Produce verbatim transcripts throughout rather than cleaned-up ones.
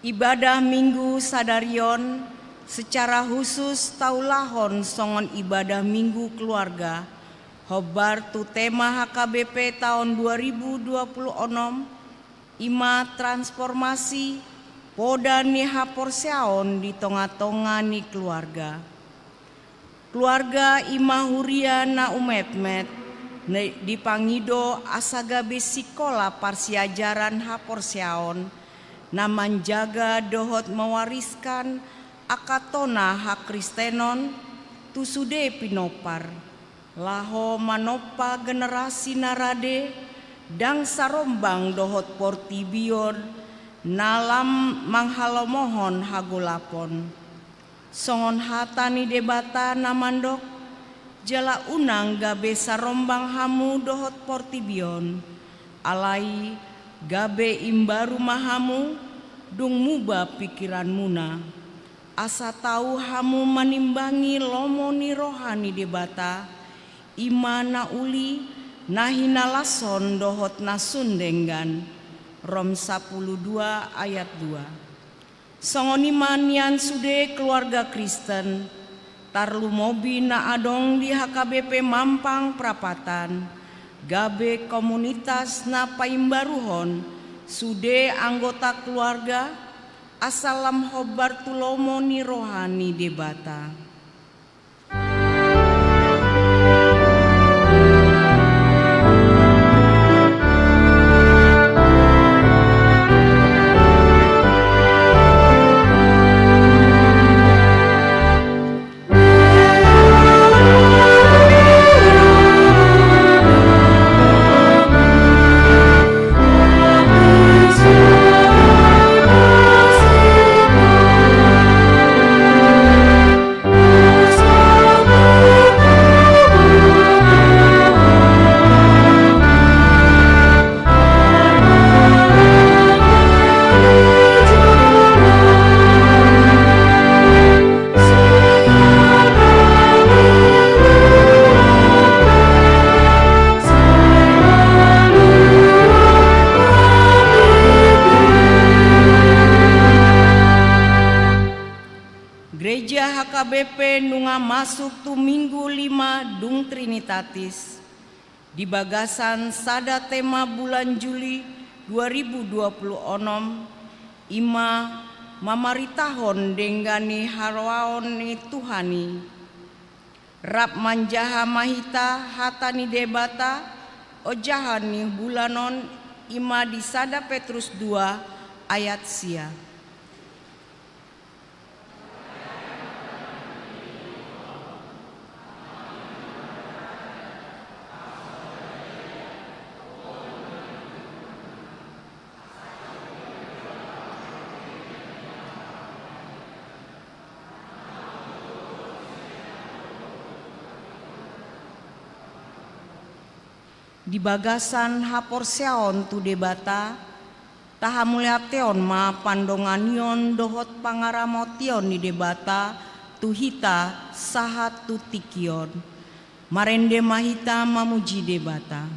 Ibadah Minggu sadari on secara khusus taulahon songon ibadah Minggu keluarga, hombar tu tema H K B P taon dua ribu dua puluh onom, i ma transformasi poda ni haporseaon di tonga-tonga ni keluarga. Keluarga i ma huria na umetmet, na dipangido asa gabe sikola parsiajaran haporseaon, na manjaga dohot mewariskan angka tona hakristenon tu sude pinompar, laho manompa generasi na rade, ndang sarombang dohot portibi on na lam manghalomohon hagolapon. Songon hata ni Debata na mandok, jala unang gabe sarombang hamu dohot portibi on, alai gabe imbaru ma hamu, dung muba pingkiranmuna. Asa tau hamu manimbangi lomo ni roha ni Debata, i ma na uli, na hinalashon dohot na sun denggan. Rom sapuluh dua ayat dua. Songon i ma nian sude keluarga Kristen, tarlumobi na adong di H K B P Mampang Prapatan, gabe komunitas na paimbaruhon sude anggota keluarga, asa lam hombar tu lomo ni roha ni Debata. Gereja H K B P nunga masuk tu Minggu lima dung Trinitatis. Di bagasan sada tema bulan Juli dua ribu dua puluh onom, i ma mamaritahon denggan ni haroaon ni Tuhan i. Rap manjaha ma hita hata ni Debata, ojahan ni bulan on, i ma di sada Petrus dua ayat sia. Di bagasan haporseaon tu Debata, tahamauliateon ma pandonganion dohot pangaramotion ni Debata tu hita sahat tu tingki on. Marende ma hita mamuji Debata.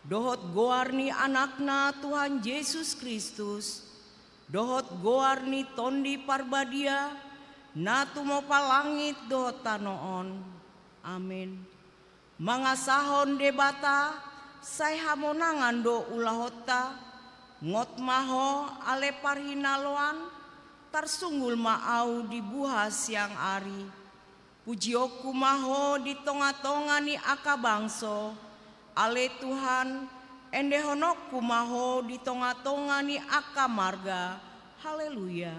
dohot goar ni Anakna Tuhan Jesus Kristus, dohot goar ni Tondi Parbadia, na tumompa langit dohot tano on. Amen. Mangasahon Debata, sai hamonangan do ulahonta, ngot ma ho ale parhinaloan, tarsunggul ma ahu di buha siang ari. Pujionku ma ho di tongatonga ni angka bangso, ale Tuhan, endehononku ma ho di tongatonga ni angka marga. Haleluya.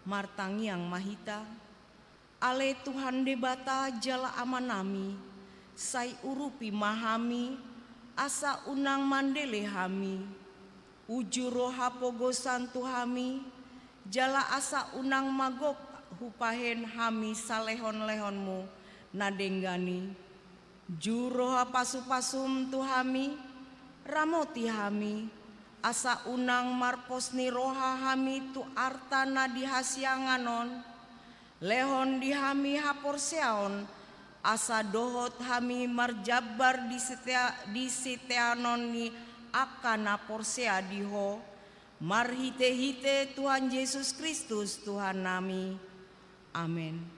Martangiang ma hita. Ale Tuhan Debata jala Amanami, sai urupi ma hami, asa unang mandele hami. Uju ro hapogosan tu hami, jala asa unang magok hupahen hami salehonlehonmu na denggan i. Jur roha pasupasum tu hami, ramoti hami, asa unang marpos ni roha hami tu arta na di hasiangan on. Lehon di hami haporseaon, asa dohot hami marjambar di setia, di siteanon ni angka na porsea di Ho, marhitehite Tuhan Jesus Kristus Tuhannami. Amen.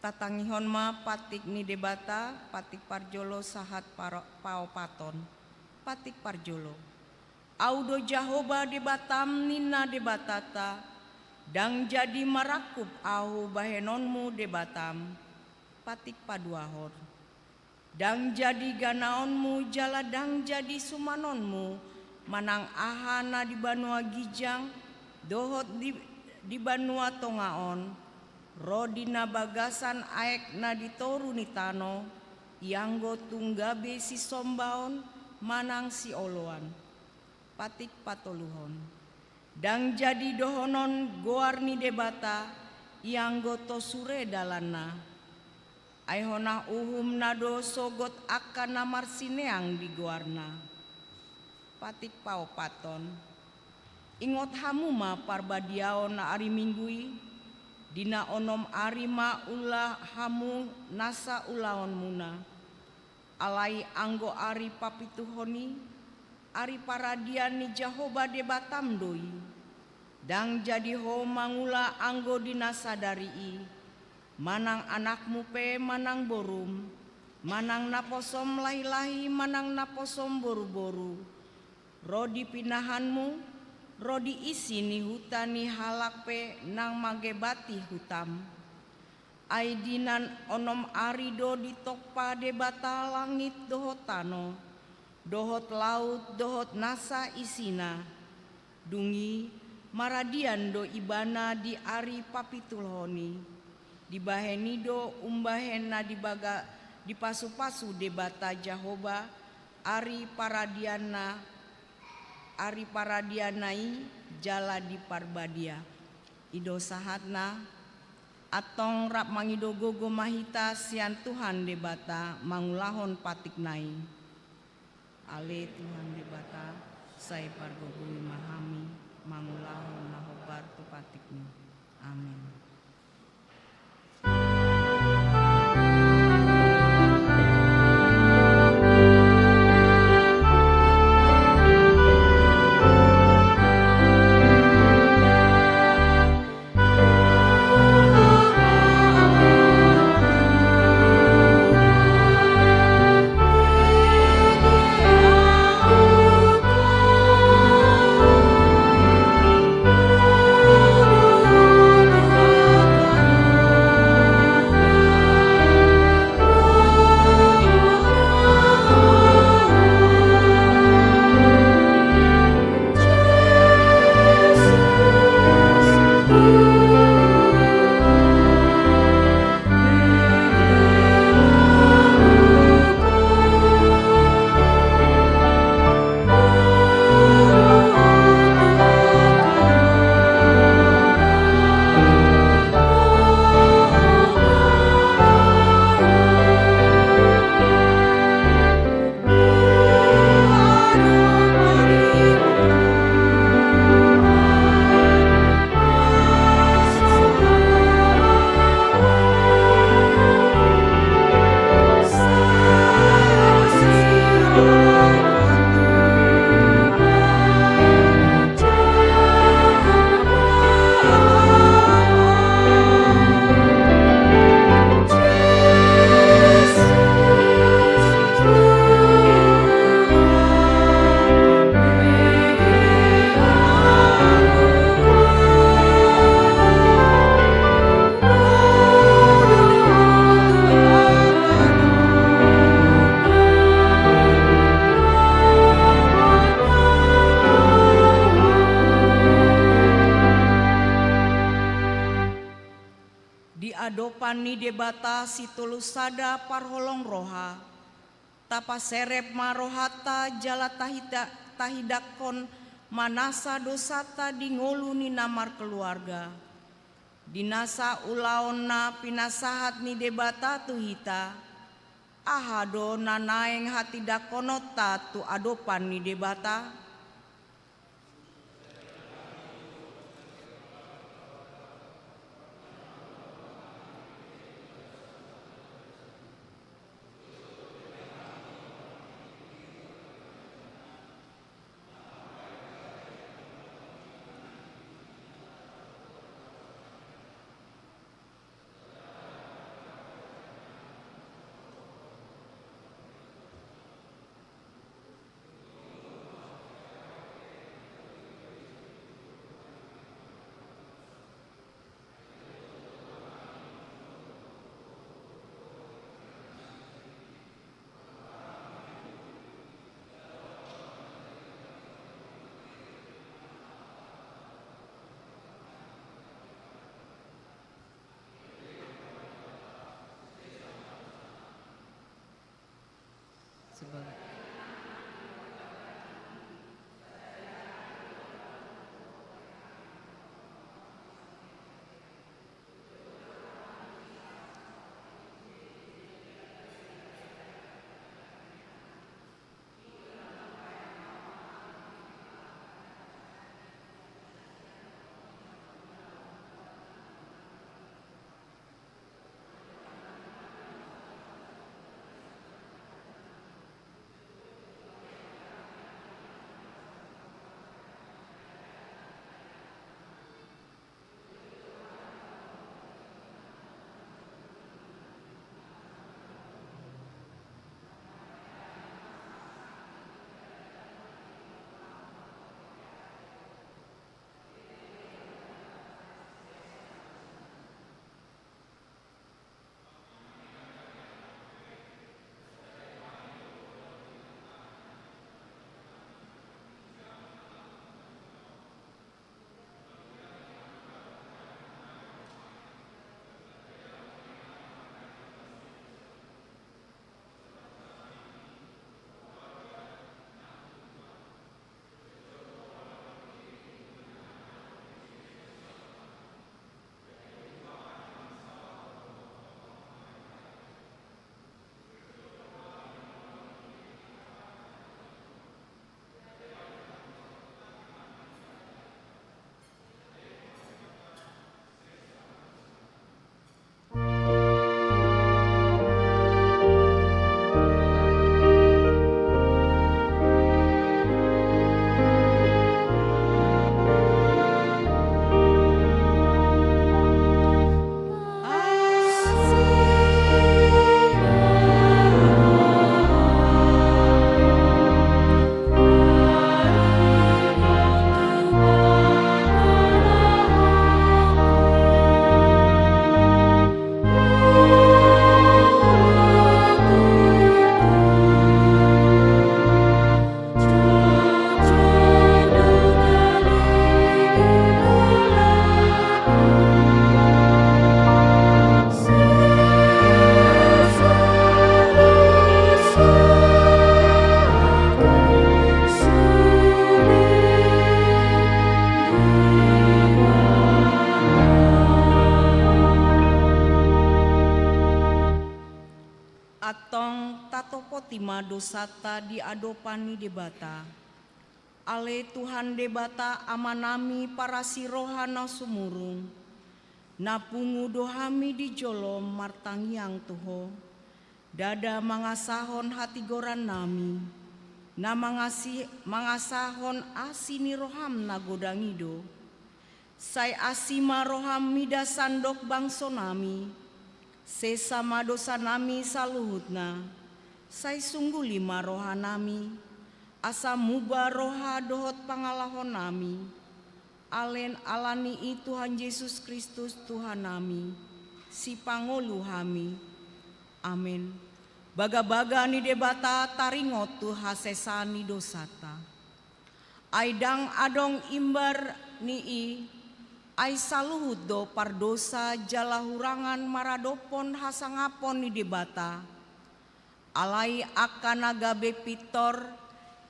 Tatangihon ma pantik ni Debata, pantik parjolo sahat paro-, paopaton. Pantik parjolo. Ahu do Jahowa Debatam, ninna Debatanta, ndang jadi marangkup ahu bahenonmu Debatam. Pantik paduahon. Ndang jadi ganaonmu jala ndang jadi sumanonmu manang aha na di banua ginjang dohot di, di banua tonga on, ro di na bagasan aek na di toru ni tano, ianggo tung gabe sisombaon manang sioloan. Pantik patoluhon. Ndang jadi dohonon goar ni Debata, ianggo to sure dalanna. Ai hona uhumna do sogot angka na marsineang di goarna. Patik paopathon. Ingot hamu ma parbadiaon ari Minggu i, di na onom ari ma ula hamu nasa ulaonmuna. Alai anggo ari papituhon i, ari paradian ni Jahowa Debatam do i. Ndang jadi ho mangula anggo di na sadari i, manang anakmu pe manang borum, manang naposom lahilahi manang naposom boruboru, ro di pinahanmu, ro di isi ni huta ni halak pe nang mangebati hutam. Ai di na onom ari do ditompa Debata langit dohot tano, dohot laut dohot nasa isina. Dung i maradian do Ibana di ari papituhon i. Dibahen i do umbahen na dibaga-, dipasupasu Debata Jahowa ari paradianna, ari paradianna i jala diparbadia. I do sahatna. Antong rap mangido gogo ma hita sian Tuhan Debata mangulahon patikna i. Ale Tuhan Debata, sai pargogoi ma hami mangulahon na hombar tu patikmi. Amen. Di adopan ni Debata sitolu sada parholong roha, tapaserep ma rohanta jala tahida-, tahidakkon ma nasa dosanta di ngolu ni na markeluarga. Di nasa ulaon na pinasahat ni Debata tu hita, aha do na naeng hatindangkononta tu adopan ni Debata? Tong tatopoti ma dosanta di adopan ni Debata. Ale Tuhan Debata Amanami parasi roha na sumurung, na pungu do hami di jolom martangiang tu Ho, ndada mangasahon hatigorannami, na mangasi-, mangasahon asi ni roham na godang i do. Sai asi ma roham mida sandok bangsonami, sesa ma dosanami saluhutna, sai sungguli ma rohanami, asa muba roha dohot pangalahonami. Alen ala ni i Tuhan Jesus Kristus Tuhannami, sipangolu hami. Amen. Bagabaga ni Debata taringot tu hasesaan ni dosanta. Ai ndang adong imbar ni i, ai saluhut do pardosa jala hurangan maradophon hasangapon ni Debata. Alai angka na gabe pintor,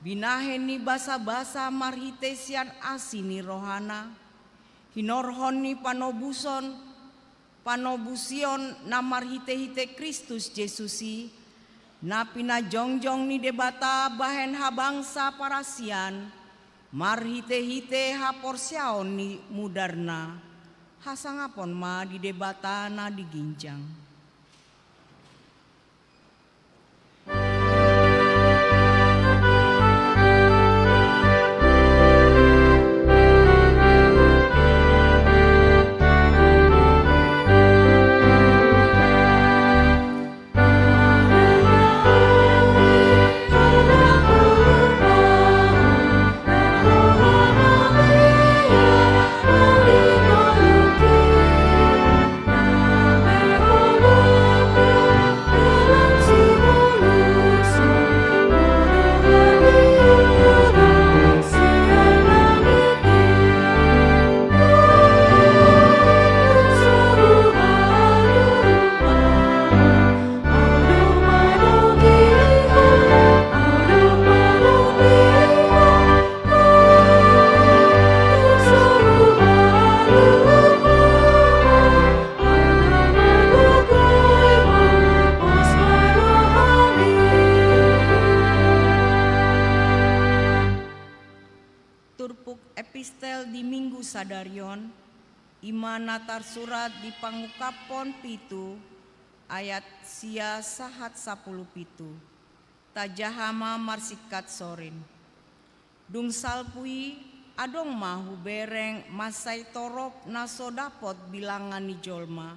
binahen ni basabasa marhite sian asi ni rohana, hinorhon ni panobuson, panobusion na marhitehite Kristus Jesus i, na pinajongjong ni Debata bahen habangsa parasian, marhitehite haporseaon ni mudarna. Hasangapon ma di Debata na di ginjang. Turpuk epistel di Minggu sadari on, i ma na tarsurat di Pangungkapon pitu, ayat sia sahat sampulu pitu. Tajaha ma marsingkat sorin. Dung salpu i, adong ma hubereng mansai torop na so dapot bilangan ni jolma,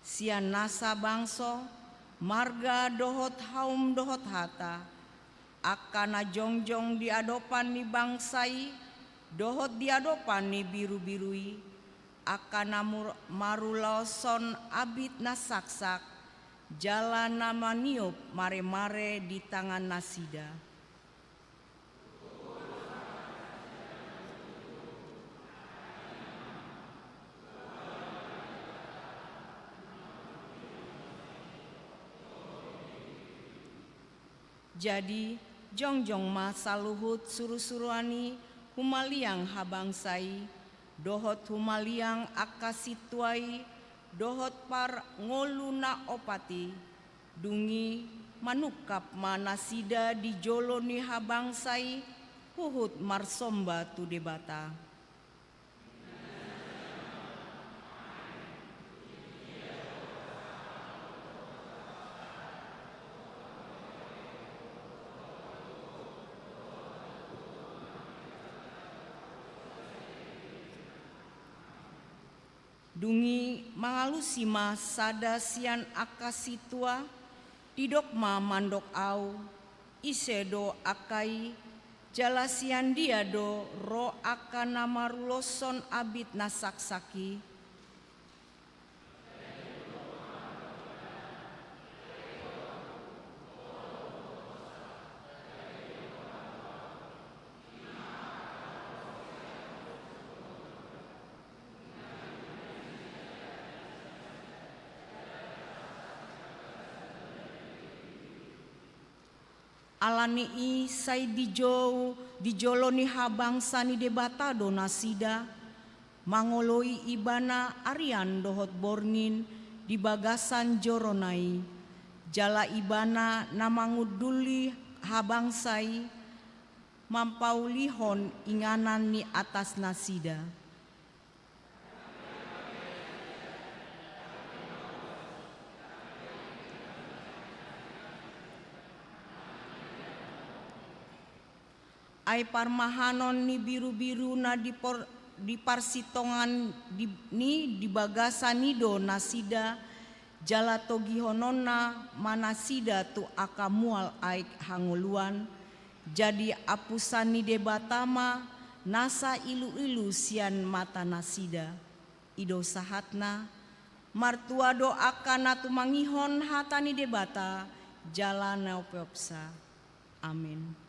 sian nasa bangso, marga dohot haum dohot hata, angka na jongjong di adopan ni bangsa i, dohot di adopan ni birubiru i, angka na mur-, marulaoshon abit na saksak, jala na maniop maremare di tangan nasida. Jadi, jongjong ma saluhut surusuruan i humaliang habangsa i, dohot humaliang angka sintua i, dohot parngolu na opat i. Dung i manungkap ma nasida di jolo ni habangsa i, huhut marsomba tu Debata. Dung i mangalusi ma sada sian angka sintua, didok ma mandok au, ise do angka i, jala sian dia do ro angka na marulaoshon abit na saksak i. Ala ni i sai dijou, di jolo ni habangsa ni Debata do nasida, mangoloi Ibana arian dohot borngin di bagasan jorona i. Jala Ibana na mangunduli habangsa i mampaulihon inganan ni atasnasida. Ai parmahanon ni birubiru na di por-, di parsitongan di, ni di bagasan i do nasida, jala togihononna ma nasida tu angka mual aek hangoluan, jadi apusan ni Debata ma nasa iluilu sian matanasida. I do sahatna, martua do angka na tumangihon hata ni Debata, jala na upeopsa. Amen.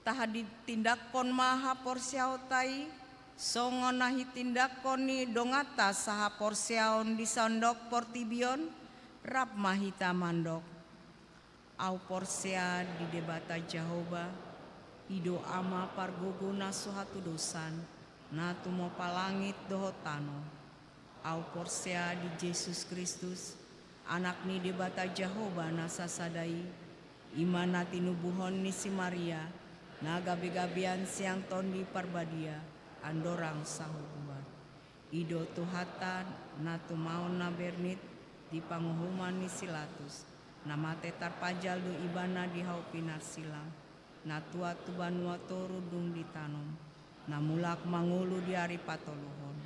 Taha ditindakkon ma haporseaonta i, songon na hitindakkon ni donganta sahaporseaon di sandok portibi on, rap ma hita mandok. Au porsea di Debata Jahowa, i do Ama pargogo na so hatudosan, na tumompa langit dohot tano. Au porsea di Jesus Kristus, Anak ni Debata Jahowa na sasada i, i ma na tinubuhon ni si Maria, na gabegabean sian Tondi Parbadia, andorang sahubuan. I do Tuhanta na tumaon na bernit di panguhuman ni si Latus, na mate tarpajal do Ibana di hau pinarsilang, na tuat tu banua toru dung ditanom, na mulak mangolu di ari patoluhon,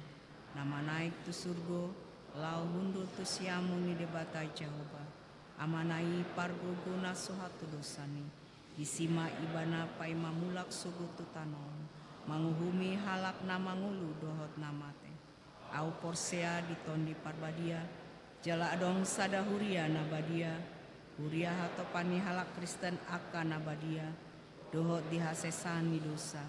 na manaek tu surgo, laho hundul tu siamun ni Debata Jahowa, Amana i pargogo na so hatudosan i. Disi ma Ibana paima mulak sogot tu tano on, manguhumi halak na mangolu dohot na mate. Au porsea di Tondi Parbadia, jala adong sada huria na badia, huria hatopan ni halak Kristen angka na badia, dohot di hasesaan ni dosa,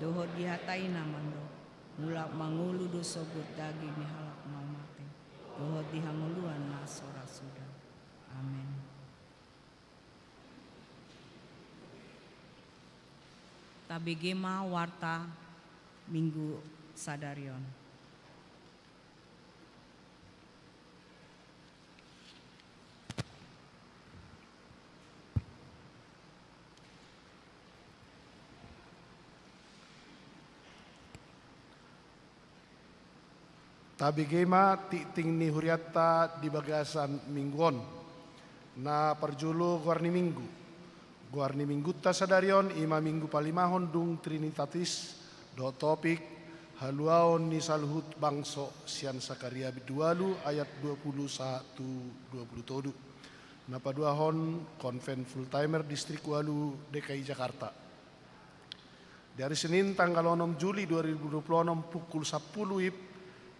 dohot di hata i na mandok, mulak mangolu do sogot daging ni halak na mate, dohot di hangoluan na so ra suda. Amen. Tabege ma warta Minggu sadari on. Tabege ma tingting ni hurianta di bagasan Minggu on. Na parjolo goar ni Minggu. Goar ni Minggunta sadari on i ma Minggu palimahon dung Trinitatis, dohot topik, haluaon ni saluhut bangso sian Sakaria bindu ualu ayat dua pulu sahat tu dua pulu tolu. Na paduahon Konven Full Timer Distrik ualu D K I Jakarta. Di ari Senin tanggal onom Juli dua ribu dua pulu onom pukul sampulu WIB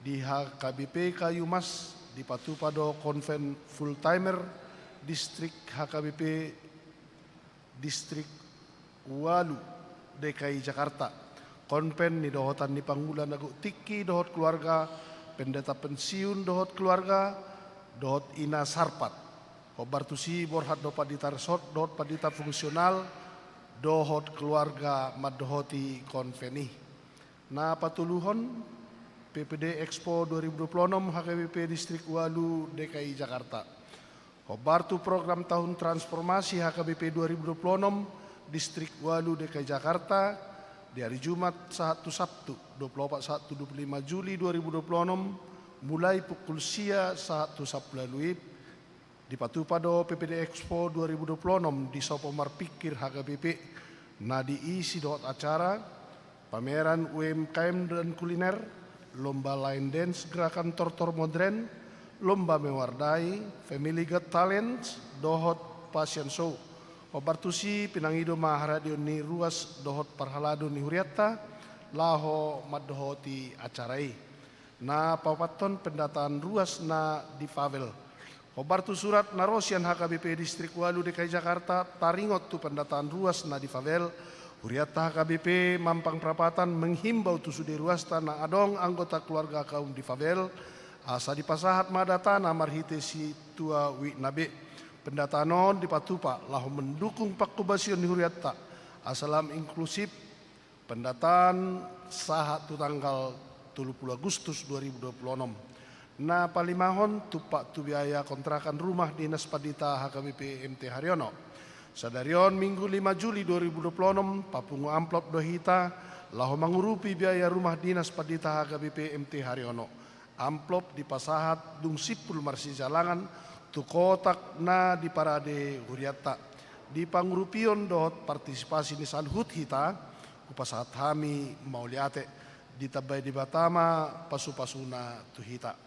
di H K B P Kayu Mas dipatupa do Konven Full Timer Distrik H K B P Distrik ualu D K I Jakarta. Konven nidohotan ni pangula na gok tingki dohot keluarga, pendeta pensiun dohot keluarga, dohot ina sarpat. Hombar tusi borhat do pandita resort dohot pandita fungsional dohot keluarga mandohoti konven i. Na patoluhon P P D Expo dua ribu dua puluh enam H K B P Distrik Walu D K I Jakarta. Hombar tu program tahun transformasi H K B P dua ribu dua puluh enam Distrik Walu D K I Jakarta, di hari Jumat sahat tu Sabtu, dua puluh empat sahat tu dua puluh lima Juli dua ribu dua puluh enam, mulai pukul sia sahat tu sampulu ualu WIB, dipatupa do P P D Expo dua ribu dua puluh enam di Sopo Marpikir H K B P, na diisi dohot acara, pameran U M K M dan kuliner, lomba line dance gerakan tortor modern, lomba mewardai, Family Got Talents, dohot fashion show. Hombar tusi pinangido ma haradeon ni ruas dohot parhalado ni hurianta, laho mandohoti acara i. Na paopathon pendataan ruas na di Fawel. Hombar tu surat na ro sian H K B P Distrik Walu D K I Jakarta taringot tu pendataan ruas na di Fawel, hurianta H K B P Mampang Prapatan menghimbau tu sude ruasta na adong anggota keluarga kaum di Fawel, asa dipasahat ma datana marhite situa WIK na be. Pendataan on dipatupa laho mendukung pangkobasion ni hurianta, asa lam inklusif, pendataan sahat tu tanggal tolu puluh Agustus dua ribu dua puluh enam. Na palimahon, tumpak tu biaya kontrakan rumah dinas pandita H K B P M T Haryono. Sadari on Minggu lima Juli dua ribu dua puluh enam, papungu amplop do hita laho mangurupi biaya rumah dinas pandita H K B P M T Haryono. Amplop dipasahat dung simpul marsijalangan tu kotak na diparade hurianta. Di pangurupion dohot partisipasi ni saluhut hita, hupasahat hami mauliate. Ditambai Debata ma pasupasuna tu hita.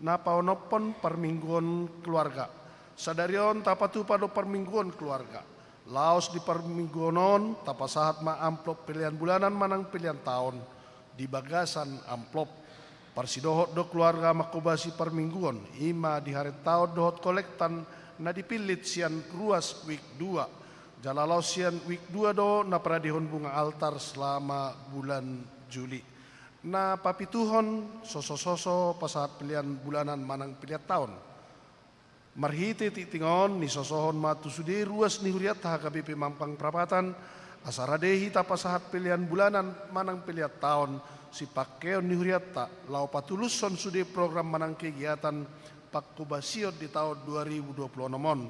Na paonomhon, parmingguon keluarga. Sadari on tapatupa do parmingguon keluarga. Laos di parmingguon on tapasahat ma amplop pelean bulanan manang pelean taon di bagasan amplop. Parsidohot do keluarga manghobasi parmingguon, i ma di harentaon dohot kolektan na dipillit sian ruas WIK dua. Jala laos sian WIK dua do na paradehon bunga altar selama bulan Juli. Na papituhon, sosososo pasahat pelean bulanan manang pelean taon. Marhite tingting on nisosohon ma tu sude ruas ni hurianta H K B P Mampang Prapatan, asa rade hita pasahat pelean bulanan manang pelean taon sipangkeon ni hurianta, laho patulushon sude program manang kegiatan pangkobasion di taon dua ribu dua puluh enam on.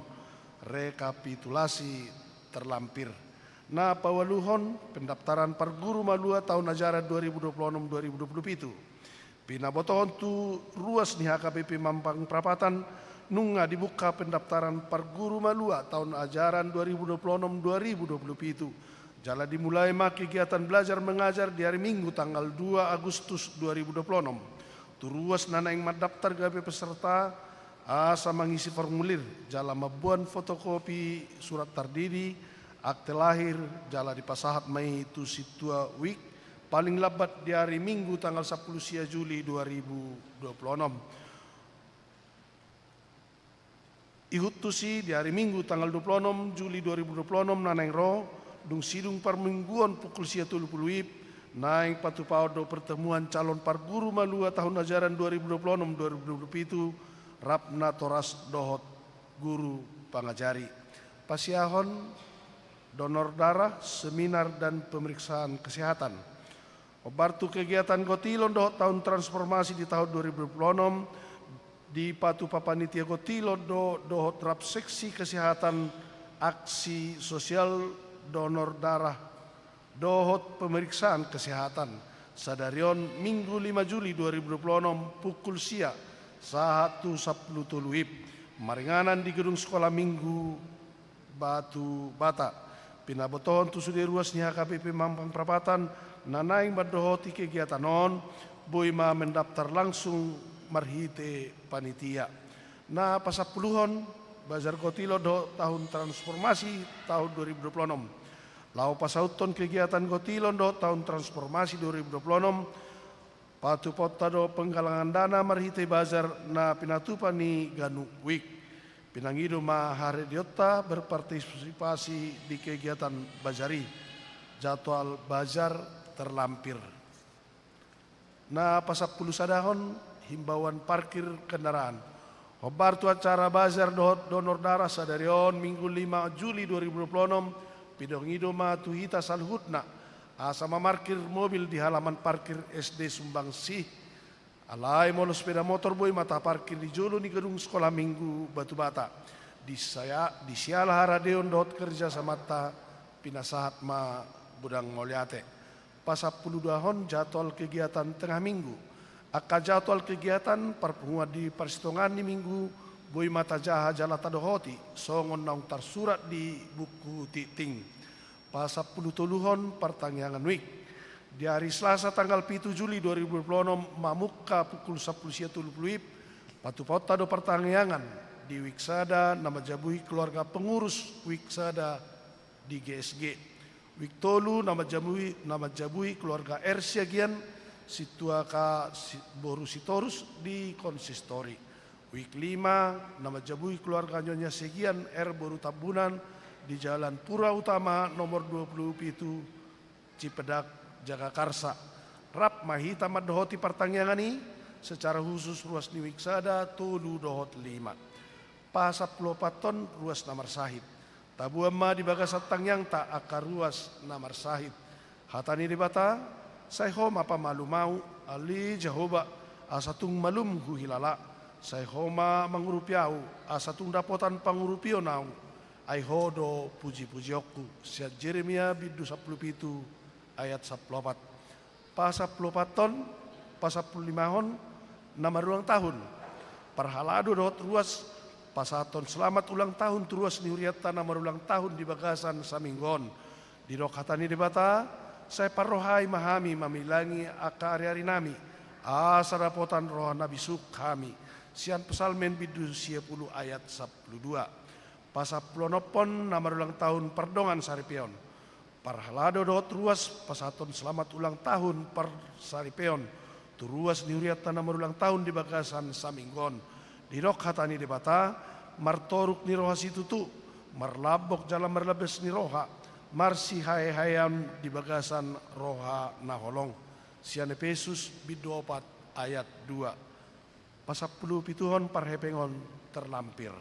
Rekapitulasi terlampir. Na paualuhon, pendaftaran parguru malua taon ajaran dua ribu dua puluh enam dua ribu dua puluh pitu. Pinabotohon tu ruas ni H K B P Mampang Prapatan, nunga dibuka pendaftaran parguru malua taon ajaran dua ribu dua puluh enam dua ribu dua puluh pitu. Jala dimulai ma kegiatan belajar mengajar di hari Minggu tanggal dua Agustus dua ribu dua puluh enam. Tu ruas na naeng mandaftar gabe peserta, asa mangisi formulir, jala mamboan fotokopi surat tardidi, akte lahir, jala dipasahat ma i tu sintua WIK, paling lambat di hari Minggu tanggal sampulu sia Juli dua ribu dua puluh enam. Ihut tusi di hari Minggu tanggal dua puluh enam Juli dua ribu dua puluh enam na naeng ro, dung sidung parmingguon pukul sia tolu pulu WIB, naeng patupaon do pertemuan calon parguru malua tahun ajaran dua ribu dua puluh enam dua ribu dua puluh pitu, rap natoras dohot guru pangajari. Pasiahon, donor darah, seminar dan pemeriksaan kesehatan. Hombar tu kegiatan gotilon dohot tahun transformasi di tahun dua ribu dua puluh enam, dipatupa panitia gotilon do, dohot rap seksi kesehatan, aksi sosial, donor darah, dohot pemeriksaan kesehatan. Sadari on Minggu lima Juli dua ribu dua puluh enam pukul sia sahat tu sampulu tolu WIB, maringanan di gedung Sekolah Minggu Batu Bata. Pinabotohon tu sude ruas ni H K B P Mampang Prapatan na naeng mandohoti kegiatan on, boi ma mendaftar langsung marhite panitia. Na pasampuluhon, bazar gotilon dohot tahun transformasi tahun dua ribu dua puluh enam. Laho pasauthon kegiatan gotilon dohot tahun transformasi dua ribu dua puluh enam, patupaonta do penggalangan dana marhite bazar na pinatupa ni ganup WIK. Pinangido ma haradeonta berpartisipasi di kegiatan bazar i. Jadwal bazar terlampir. Na pasampulu sadahon, himbauan parkir kendaraan. Hombar tu acara bazar dohot donor darah sadari on Minggu lima Juli dua ribu dua puluh enam, pinangido ma tu hita saluhutna asa mamarkir mobil di halaman parkir S D Sumbangsih Alai molo sepeda motor boi ma taparkir di jolo ni gedung Sekolah Minggu Batu Bata. Di saya, di siala haradeon dohot kerjasamanta pinasahat ma godang mauliate. Pasampuluduahon jadwal kegiatan tengah minggu. Angka jadwal kegiatan parpunguan di parsitongaan ni minggu boi ma tajaha jala tadohoti songon naung tarsurat di buku tingting. Pasampulutoluhon partangiangan wijk. Di ari Selasa tanggal pitu Juli dua ribu dua puluh enam mamungka pukul sampulu sia tolu pulu WIB, patupaonta do partangiangan di wijk sada na manjabuhi keluarga pengurus wijk sada di G S G. Wijk tolu na manjabuhi, na manjabuhi keluarga R Siagian, Sintua Ka Si-, boru Sitorus di konsistori. Wijk lima na manjabuhi keluarga Nyonya Siagian R boru Tambunan di Jalan Pura Utama nomor dua pulu pitu, Cipedak, Jagakarsa. Rap ma hita mandohoti partangiangan i secara khusus ruas ni wijk sada, tolu dohot lima. Pasampuluopathon ruas na marsahit. Taboan ma di bagasan tangiangta angka ruas na marsahit. Hata ni Debata, sai Ho ma pamalum ahu, ale Jahowa, asa tung malum huhilala. Sai Ho ma mangurupi ahu, asa tung dapotan pangurupion ahu. Ai Ho do pujipujionku. Sian Jeremia bindu sampulu pitu ayat sampulu opat. Pasampuluopathon, pasampululimahon na marulang tahun. Parhalado dohot ruas pasahathon selamat ulang tahun tu ruas ni hurianta na marulang tahun di bagasan saminggu on. Didok hata ni Debata, sai parrohai ma hami mamilangi angka ariarinami, asa dapotan roha na bisuk hami. Sian Psalmen bindu sia pulu ayat sampulu dua. Pasampuluonomhon na marulang tahun pardongan saripeon. Parhalado dohot ruas pasahathon selamat ulang tahun parsaripeon tu ruas ni hurianta na marulang tahun di bagasan saminggu on. Didok hata ni Debata, martoruk ni roha situtu, marlambok jala marlambes ni roha, marsihaehaean di bagasan roha na holong. Sian Epesus bindu opat ayat dua. Pasampulupituhon parhepengon terlampir.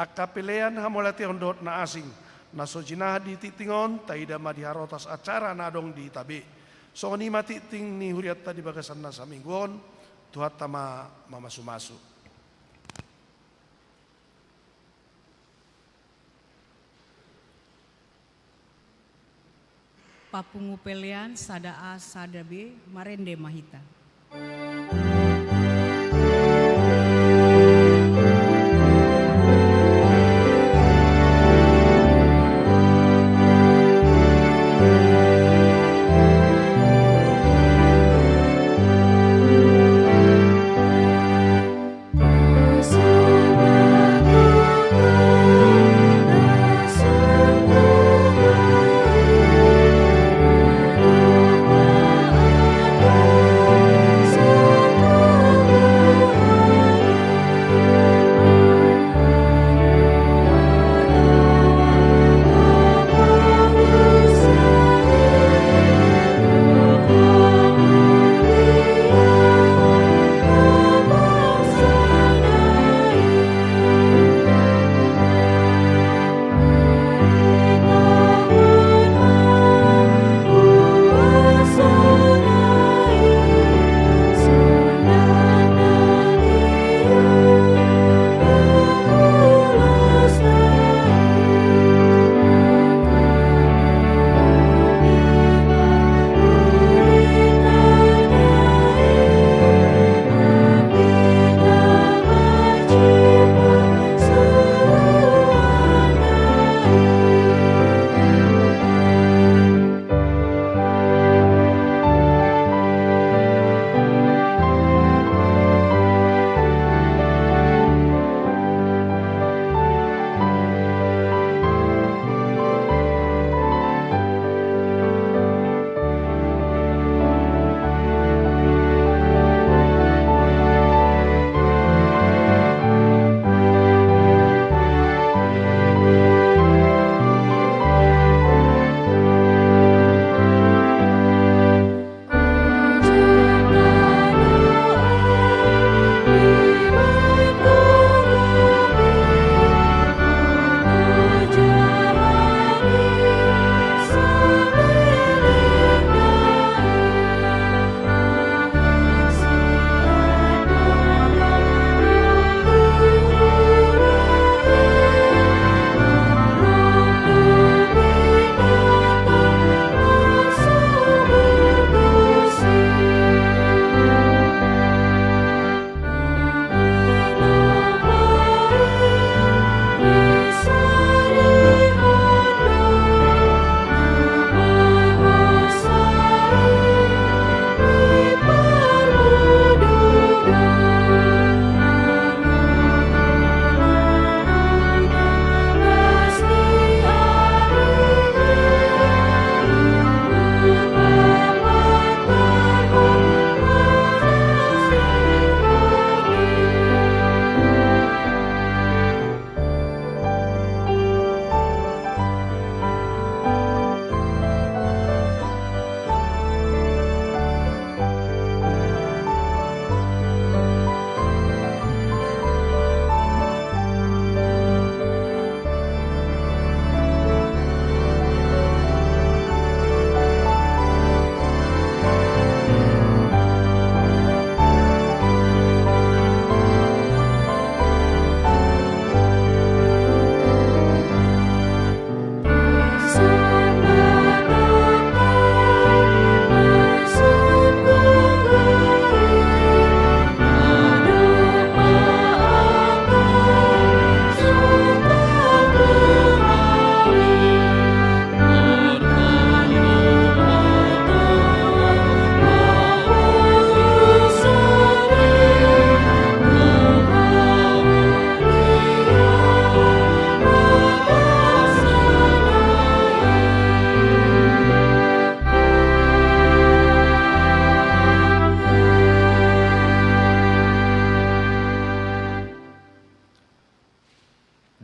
Angka pelean, hamauliateon dohot na asing na so jinaha di tingting on, taida ma di harotas acara na adong di hita be. Songon i ma tingting ni hurianta di bagasan na saminggu on. Tuhanta ma mamasumasu. Papungu pelean sada A sada B, marende ma hita.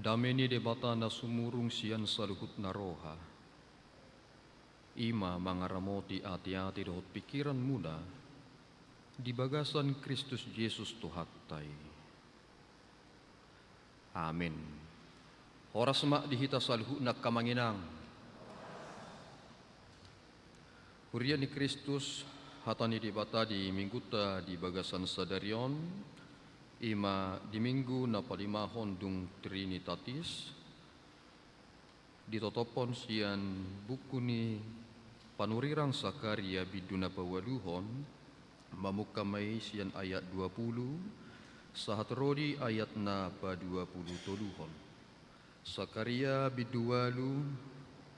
Dame ni Debata na sumurung sian saluhut na roha, i ma mangaramoti ateate dohot pingkiranmuna di bagasan Kristus Jesus Tuhanta i. Amen. Horas ma di hita saluhutna, angka amang inang. Huria ni Kristus, hata ni Debata di Minggunta di bagasan sadari on, i ma di Minggu na palimahon dung Trinitatis, ditotophon sian buku ni panurirang Sakaria bindu na paualuhon, mamungka ma i sian ayat dua pulu, sahat ro di ayat na paduapulutoluhon. Sakaria bindu ualu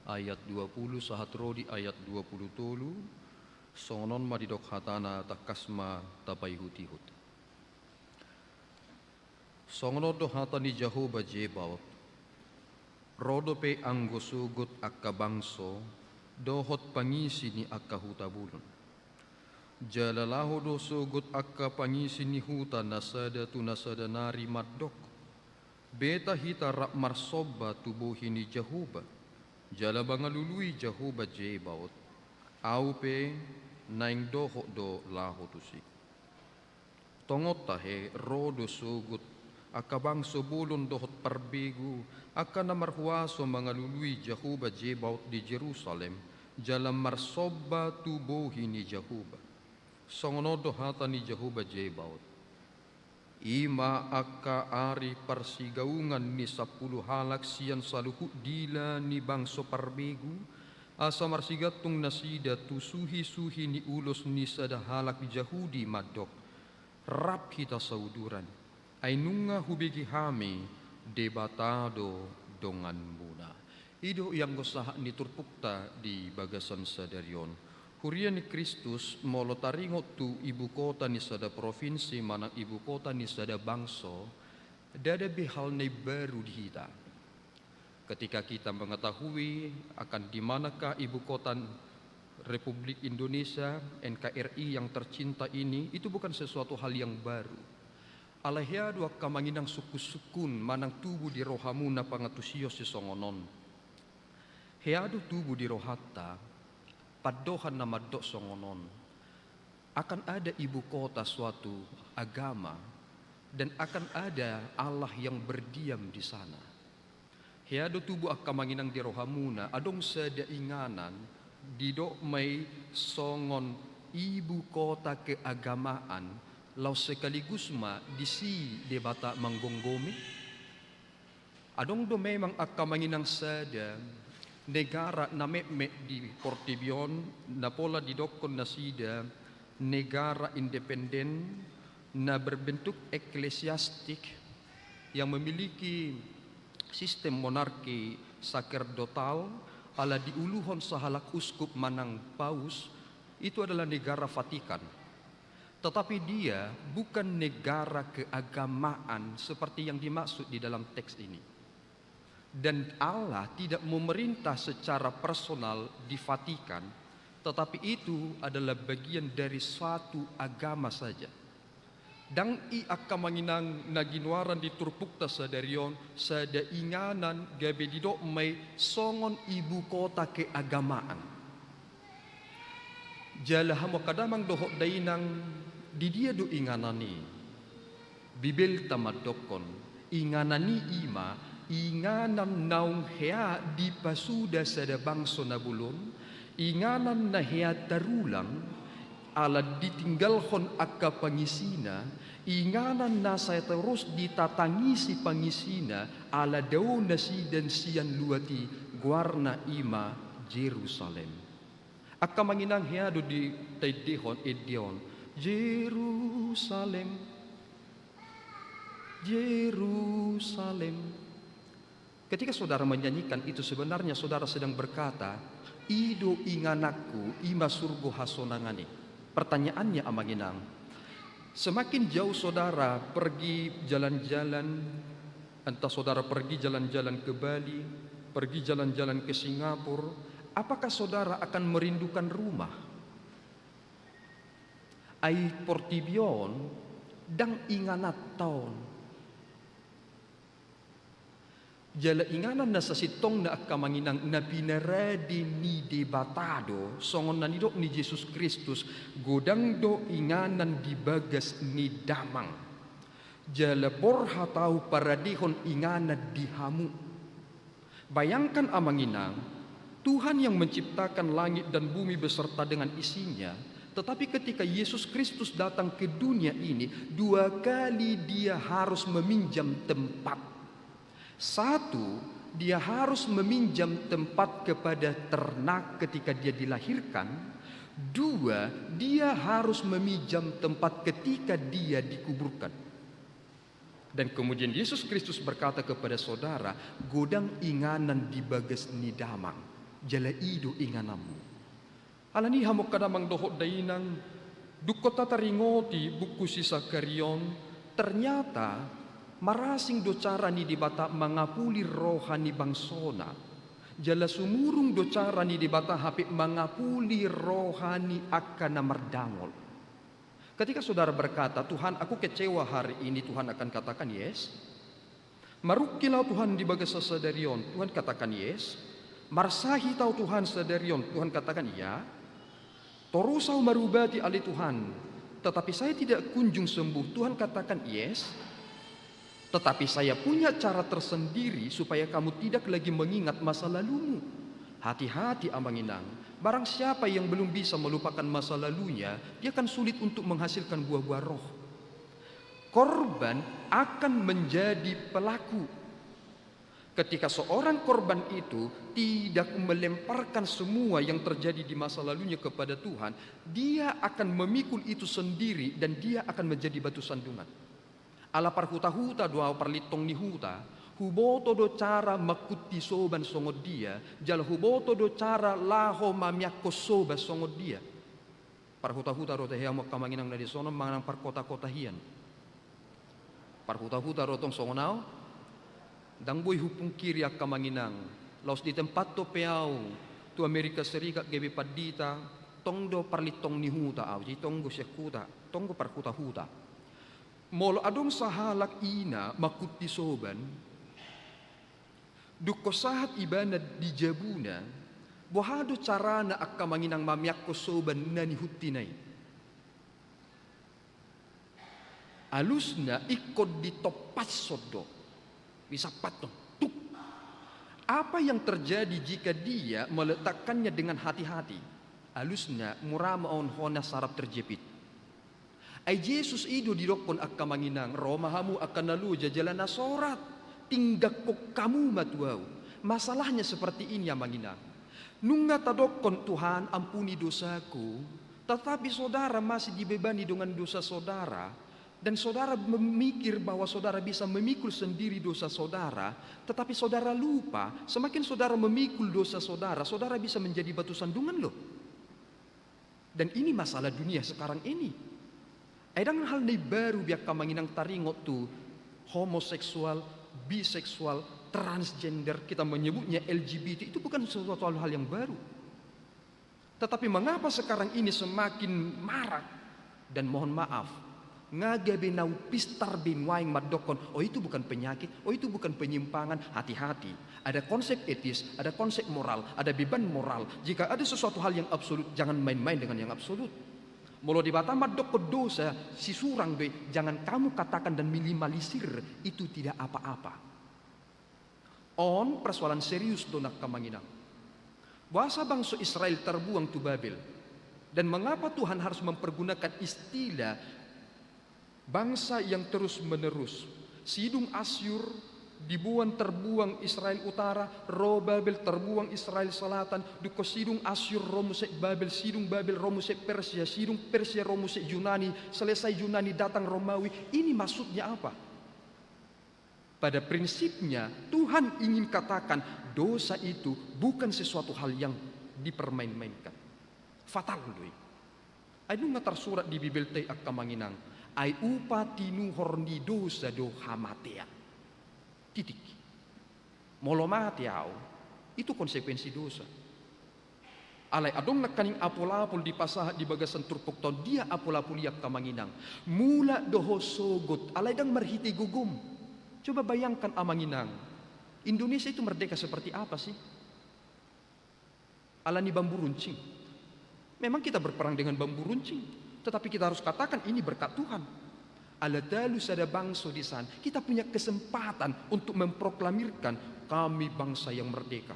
ayat dua pulu sahat ro di ayat dua pulu tolu, songon on ma didok hatana, tangkas ma tapaihutihut. Songon on do hata ni Jahowa Zebaot: Ro dope anggo sogot angka bangso dohot pangisi ni angka huta bolon. Jala laho do sogot angka pangisi ni huta na sada tu na sada nari mandok: Beta hita rap marsomba tu bohi ni Jahowa, jala mangalului Jahowa Zebaot. Ahu pe naeng dohot do laho tusi. Tongon tahe, ro do sogot angka bangso bolon dohot parbegu, angka na marhuaso mangalului Jahowa Zebaot di Jerusalem, jala marsomba tu bohi ni Jahowa. Songon on do hata ni Jahowa Zebaot: I ma angka ari parsigaungan ni sampulu halak sian saluhut dila ni bangso parbegu, asa marsigantung nasida tu suhisuhi ni ulos ni sada halak Jahudi mandok: Rap hita sauduran, ai nunga hubege hami Debata do donganmuna. I do i anggo sahat ni turpukta di bagasan sadari on. Huria ni Kristus, molo taringot tu ibukota ni sada provinsi manang ibukota ni sada bangso, ndada be hal na imbaru di hita. Ketika kita mengetahui akan di manakah ibukota Republik Indonesia, N K R I yang tercinta ini, itu bukan sesuatu hal yang baru. Alai hea do angka amang inang sungkunsungkun manang tubu di rohamuna pangantusion sisongon on. Hea do tubu di rohanta pandohan na mandok songon on: Akan ada ibu kota suatu agama, dan akan ada Allah yang berdiam di sana. Hea do tubu angka amang inang di rohamuna, adong sada inganan didok ma i songon ibu kota keagamaan, laos sekaligus ma disi Debata manggomgomi? Adong do memang angka amang inang sada negara na metmet di portibi on, na pola didokkon nasida negara independen, na berbentuk eklesiastik, yang memiliki sistem monarki sakerdotal, ala diuluhon sahalak uskup manang paus, itu adalah negara Vatikan. Tetapi dia bukan negara keagamaan seperti yang dimaksud di dalam teks ini. Dan Allah tidak memerintah secara personal di Vatikan, tetapi itu adalah bagian dari suatu agama saja. Ndang i angka amang inang na ginoaran di turpukta sadari on sada inganan gabe didok ma i songon ibu kota keagamaan. Jala hamu angka damang dohot dainang, di dia do inganan i? Bibelta mandokkon, inganan i i ma inganan naung hea dipasuda sada bangso na bolon, inganan na hea tarulang, ala ditinggalhon angka pangisina, inganan na sai torus ditatangisi pangisina, ala dao nasida sian luat i, goarna i ma Jerusalem. Angka amang inang, hea do ditaendehon ende on: Jerusalem, Jerusalem. Ketika saudara menyanyikan itu, sebenarnya saudara sedang berkata, "I do ingananku, i ma surgo hasonangan i." Pertanyaannya, amang inang, semakin jauh saudara pergi jalan-jalan, entah saudara pergi jalan-jalan ke Bali, pergi jalan-jalan ke Singapura, apakah saudara akan merindukan rumah? Ai portibi on ndang ingananta on. Jala inganan na sasintongna angka amang inang na pinarade ni Debata do, songon na nidok ni Jesus Kristus, godang do inganan di bagas ni Damang. Jala borhat ahu paradehon inganan di hamu. Bayangkan amang inang, Tuhan yang menciptakan langit dan bumi beserta dengan isinya, tetapi ketika Yesus Kristus datang ke dunia ini, dua kali dia harus meminjam tempat. Satu, dia harus meminjam tempat kepada ternak ketika dia dilahirkan. Dua, dia harus meminjam tempat ketika dia dikuburkan. Dan kemudian Yesus Kristus berkata kepada saudara, godang inganan di bagas ni Damang, jala i do ingananmu. Alani i hamu angka damang dohot dainang, dung hita taringoti buku si Sakaria on, ternyata marasing do cara ni Debata mangapuli roha ni bangsona. Jala sumurung do cara ni Debata hape mangapuli roha ni angka na mardangol. Ketika saudara berkata, "Tuhan, aku kecewa hari ini," Tuhan akan katakan, "Yes." "Marungkil ahu, Tuhan, di bagasan sadari on," Tuhan katakan, "Yes." "Marsahit ahu, Tuhan, sadari on," Tuhan katakan, "Iya." "Torus ahu marubati, ale Tuhan, tetapi saya tidak kunjung sembuh," Tuhan katakan, "Yes." "Tetapi saya punya cara tersendiri supaya kamu tidak lagi mengingat masa lalumu." Hati-hati, amang inang, barang siapa yang belum bisa melupakan masa lalunya, dia akan sulit untuk menghasilkan buah-buah roh. Korban akan menjadi pelaku. Ketika seorang korban itu tidak melemparkan semua yang terjadi di masa lalunya kepada Tuhan, dia akan memikul itu sendiri dan dia akan menjadi batu sandungan. Ala parhutahuta do ahu, parlintong ni huta, huboto do cara mangkuti soban songon dia, jala huboto do cara laho mamiangkon soban songon dia. Parhutahuta do tahe hamu angka amang inang na dison on manang parkotakota hian. Parhutahuta do tong songon ahu. Ndang boi hupungkiri angka amang inang, laos di tempat on pe ahu tu Amerika Serikat gabe pandita, tong do parlintong ni huta ahu, jadi tong do sian huta, tong do parhutahuta. Molo adong sahalak ina mangkuti soban, dung sahat ibana di jabuna, boha do carana angka amang inang mamiangkon soban na nihuntina i? Alusna ingkon ditompaskon do. Disampathon, tuk. Apa yang terjadi jika dia meletakkannya dengan hati-hati? Alusna, mura ma on hona sarap terjepit. Ai Jesus i do didokkon angka amang inang, ro ma hamu angka na loja jala na sorat, tinggalhon hamu ma tu ahu. Masalahnya seperti ini, amang inang. Nunga tadokkon, "Tuhan, ampuni dosaku," tetapi saudara masih dibebani dengan dosa saudara, dan saudara memikir bahwa saudara bisa memikul sendiri dosa saudara, tetapi saudara lupa, semakin saudara memikul dosa saudara, saudara bisa menjadi batu sandungan loh. Dan ini masalah dunia sekarang ini. Ai ndang hal na imbaru be angka amang inang taringot tu homoseksual, biseksual, transgender, kita menyebutnya L G B T, itu bukan sesuatu hal, hal yang baru. Tetapi mengapa sekarang ini semakin marak? Dan mohon maaf, nga gabe na umpistar be nuaeng mandokkon, "Oh, itu bukan penyakit, oh, itu bukan penyimpangan." Hati-hati. Ada konsep etis, ada konsep moral, ada beban moral. Jika ada sesuatu hal yang absolut, jangan main-main dengan yang absolut. Molo Debata mandokkon dosa, sisurang do i, jangan kamu katakan dan minimalisir, itu tidak apa-apa. On persoalan serius do, angka amang inang. Boasa bangso Israel terbuang tu Babel? Dan mengapa Tuhan harus mempergunakan istilah bangsa yang terus-menerus? Sidung Asyur diboan, terbuang Israel utara, ro Babel, terbuang Israel selatan, dung sidung Asyur ro muse Babel, sidung Babel ro muse Persia, sidung Persia ro muse Yunani, selesai Yunani datang Romawi. Ini maksudnya apa? Pada prinsipnya, Tuhan ingin katakan, dosa itu bukan sesuatu hal yang dipermain-mainkan. Fatal do i. Ai nunga tarsurat di Bibelta i, angka amang inang, "Ai upa tinuhor ni dosa do hamatean." Titik. Molo mate ahu, itu konsekuensi dosa. Alai adong nangkaning apul-apul dipasahat di bagasan turpukta on. Dia apul-apul i, angka amang inang? Mulak do ho sogot, alai ndang marhite gogom. Coba bayangkan, amang inang, Indonesia itu merdeka seperti apa sih? Ala ni bambu runcing. Memang kita berperang dengan bambu runcing, tetapi kita harus katakan ini berkat Tuhan. Ala talu sada bangso di sana, kita punya kesempatan untuk memproklamirkan kami bangsa yang merdeka.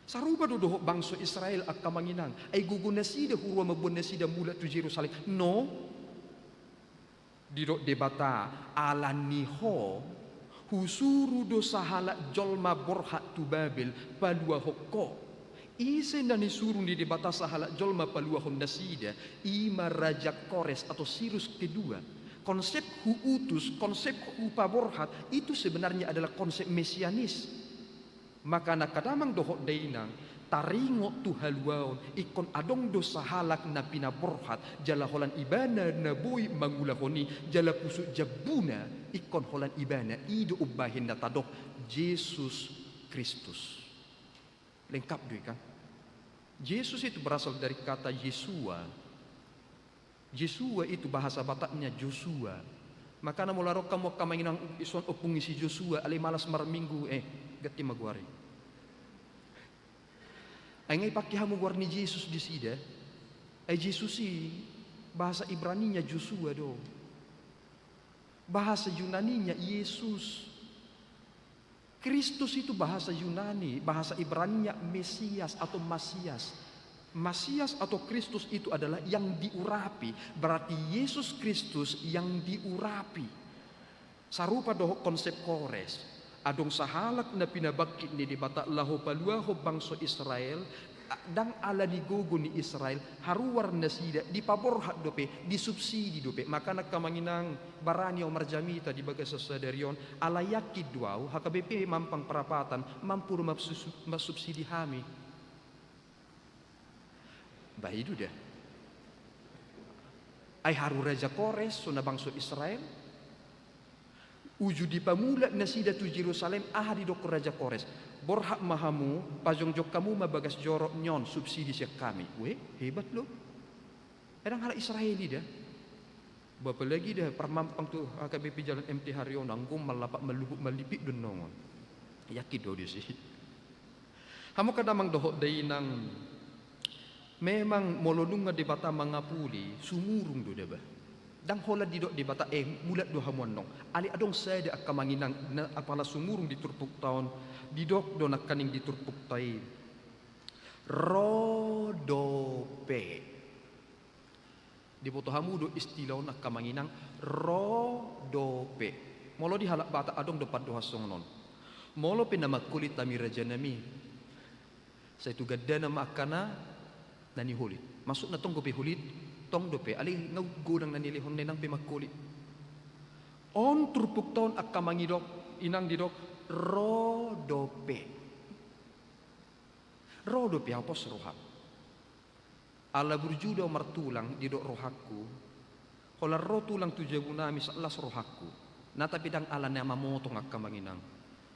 Sarupa do dohot bangso Israel angka amang inang, ai gogo nasida huroha mamboan nasida mulak tu Jerusalem. No, didok Debata, ala ni ho, husuru do sahalak jolma borhat tu Babel paluahon ho. Ise na nisuru ni Debata sahalak jolma paluahon nasida, i ma Raja Kores atau Sirus kedua. Konsep huutus, konsep hupaborhat, itu sebenarnya adalah konsep mesianis. Maka angka damang dohot dainang, taringot tu haluaon, ingkon adong do sahalak na pinaborhat, jala holan ibana na boi mangulahon i, jala pusuk jambuna, ingkon holan ibana, i do umbahen na tadok Jesus Kristus. Lengkap do i kan? Jesus itu berasal dari kata Yesua. Yesua itu bahasa Bataknya Joshua. Makana molo adong hamu angka amang inang ison ompung ni si Joshua, alai malas marminggu, eh, ganti ma goar i. Ai nga ipake hamu goar ni Jesus disida? Ai Jesus i bahasa Ibraninya Joshua do. Bahasa Yunaninya Yesus. Kristus itu bahasa Yunani, bahasa Ibraninya Mesias atau Masias. Masias atau Kristus itu adalah yang diurapi, berarti Yesus Kristus yang diurapi. Sarupa dohot konsep Kores, adong sahalak na pinabangkit ni Debata laho paluahon bangso Israel, a-, ndang ala ni gogo ni Israel, haruar nasida, dipaborhat dope, disubsidi dope. Makana angka amang inang, barani ahu marjamita di bagasan sadari on, ala yakin do ahu, H K B P Mampang Perapatan, mampu do mamsu-, mansubsidi hami. Bah, i do da. Ai haru Raja Kores, songon na bangso Israel. Uju dipamulak nasida tu Jerusalem, aha didok Raja Kores? Borhat ma hamu, pajongjong hamu ma bagas jorok ni on, subsidi sian hami. Weh, hebat lo. Ai ndang halak Israel i da. Bah, apalagi da parmampang tu H K B P Jalan M T Haryono, anggo mallapak mallupuk mallipik do annon on. Yakin do ahu disi. Hamu angka damang dohot dainang, memang molo nunga Debata mangapuli, sumurung do da bah. Ndang holan didok Debata, eh, mulak do hamu annon. Alai adong sada angka amang inang, na apala sumurung di turpukta on, didok do nangkaning di turpukta i. Ro dope. Diboto hamu do istilah on angka amang inang, ro dope. Molo di halak Batak adong do pandohan songon on. Molo pe na mangholit hami rajanami, sai tu gandana ma angka na, na niholit. Maksudna tong dope holit, tong dope. Alai nga godang na nilehonna, inang pe mangholit. On turpukta on angka amang inang didok, ro dope. Ro dope ahu, pos roham. Ala burju do ahu martulang, didok rohangku. Holan ro tulang tu jabunami, sai las rohangku. Na tapi ndang ala na mamotong angka amang inang.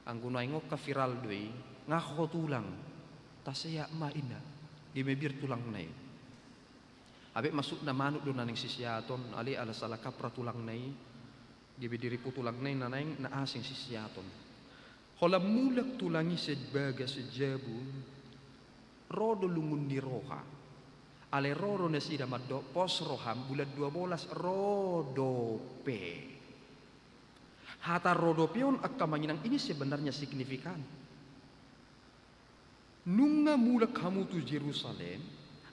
Anggo nuaeng on kan viral do i, nga ho tulang. Taseat ma inna. Gabe mabiar tulangna i. Hape maksudna manuk do na naeng siseaton, alai ala salah kaprah tulangna i. Gabe diripu tulangna i na naeng na asing siseaton. Holan mulak tulang i sian bagas jabu, ro do lungun ni roha. Alai ro do nasida mandok, pos roham, bulan dua belas ro dope. Hata ro dope on angka amang inang ini sebenarnya signifikan. Nunga mulak hamu tu Jerusalem,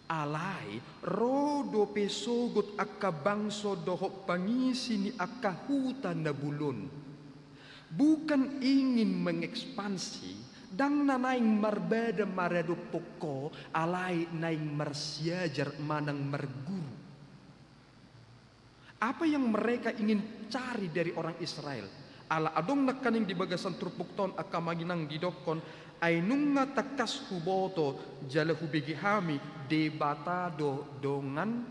alai ro dope sogot angka bangso dohot pangisi ni angka huta na bolon. Bukan ingin mengekspansi, ndang na naeng marbada maradophon ho, alai naeng marsiajar manang marguru. Apa yang mereka ingin cari dari orang Israel? Ala adong nangkaning di bagasan turpukta on angka amang inang didokkon, ai nunga tangkas huboto jala hubege hami Debata do dongan,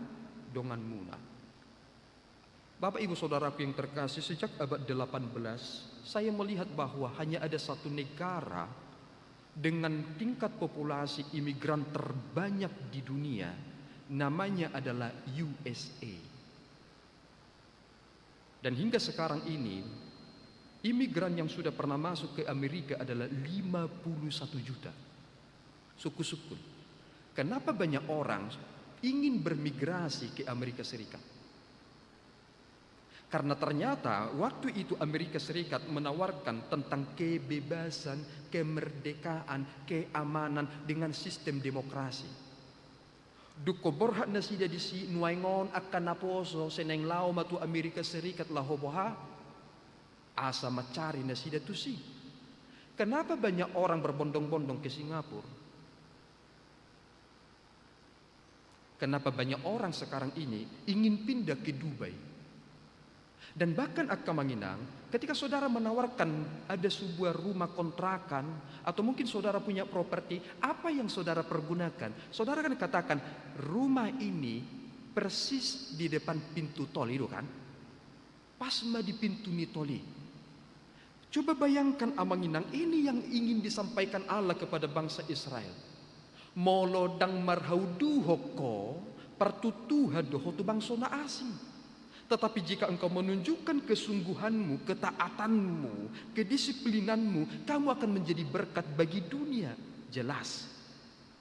donganmuna. Bapak, Ibu, Saudaraku yang terkasih, sejak abad delapan belas, saya melihat bahwa hanya ada satu negara dengan tingkat populasi imigran terbanyak di dunia, namanya adalah U S A. Dan hingga sekarang ini, Imigran yang sudah pernah masuk ke Amerika adalah lima puluh satu juta. Sungkun-sungkun. Kenapa banyak orang ingin bermigrasi ke Amerika Serikat? Karena ternyata waktu itu Amerika Serikat menawarkan tentang kebebasan, kemerdekaan, keamanan dengan sistem demokrasi. Dung borhat nasida disi, nuaeng on angka naposo sai naeng laho ma tu Amerika Serikat laho boha, asa mancari nasida tusi. Kenapa banyak orang berbondong-bondong ke Singapura? Kenapa banyak orang sekarang ini ingin pindah ke Dubai? Dan bahkan angka amang inang, ketika saudara menawarkan ada sebuah rumah kontrakan, atau mungkin saudara punya properti, apa yang saudara pergunakan? Saudara kan katakan, "Rumah ini persis di depan pintu tol itu kan? Pas ma di pintu ni tol i." Coba bayangkan amang inang, ini yang ingin disampaikan Allah kepada bangsa Israel. Molo ndang marhauduhon ho, partuntuhan do ho tu bangso na asing. Tetapi jika engkau menunjukkan kesungguhanmu, ketaatanmu, kedisiplinanmu, kamu akan menjadi berkat bagi dunia. Jelas.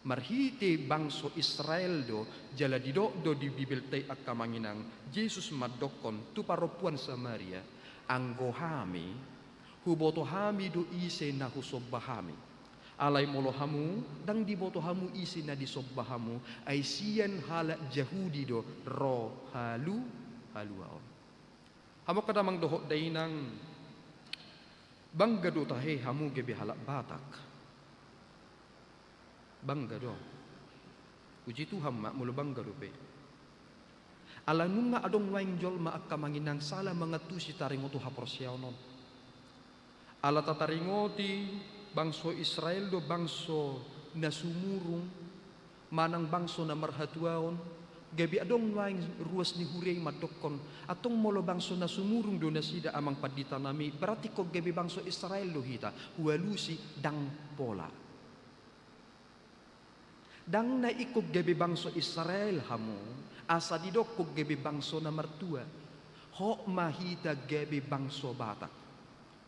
Marhite bangso Israel do, jala didok do di Bibelta i angka amang inang, Jesus mandokkon tu parompuan Samaria, "Anggo hami, huboto hami do ise na husomba hami. Alai molo hamu, ndang diboto hamu ise na disomba hamu, ai sian halak Jahudi do ro halu, haluaon." Hamu angka damang dohot dainang, bangga do tahe hamu gabe halak Batak? Bangga do. Puji Tuhan ma molo bangga dope. Ala nunga adong nuaeng jolma angka amang inang sala mangantusi taringot tu haporseaon on. Ala tataringoti bangso Israel do bangso na sumurung, manang bangso na marhatuaon, gabe adong nuaeng ruas ni huria i mandokkon, "Antong molo bangso na sumurung do nasida amang pandita nami, berarti ingkon gabe bangso Israel do hita, hualusi ndang pola." Ndang na ingkon gabe bangso Israel hamu, asa didok ingkon gabe bangso na martua. Hot ma hita gabe bangso Batak.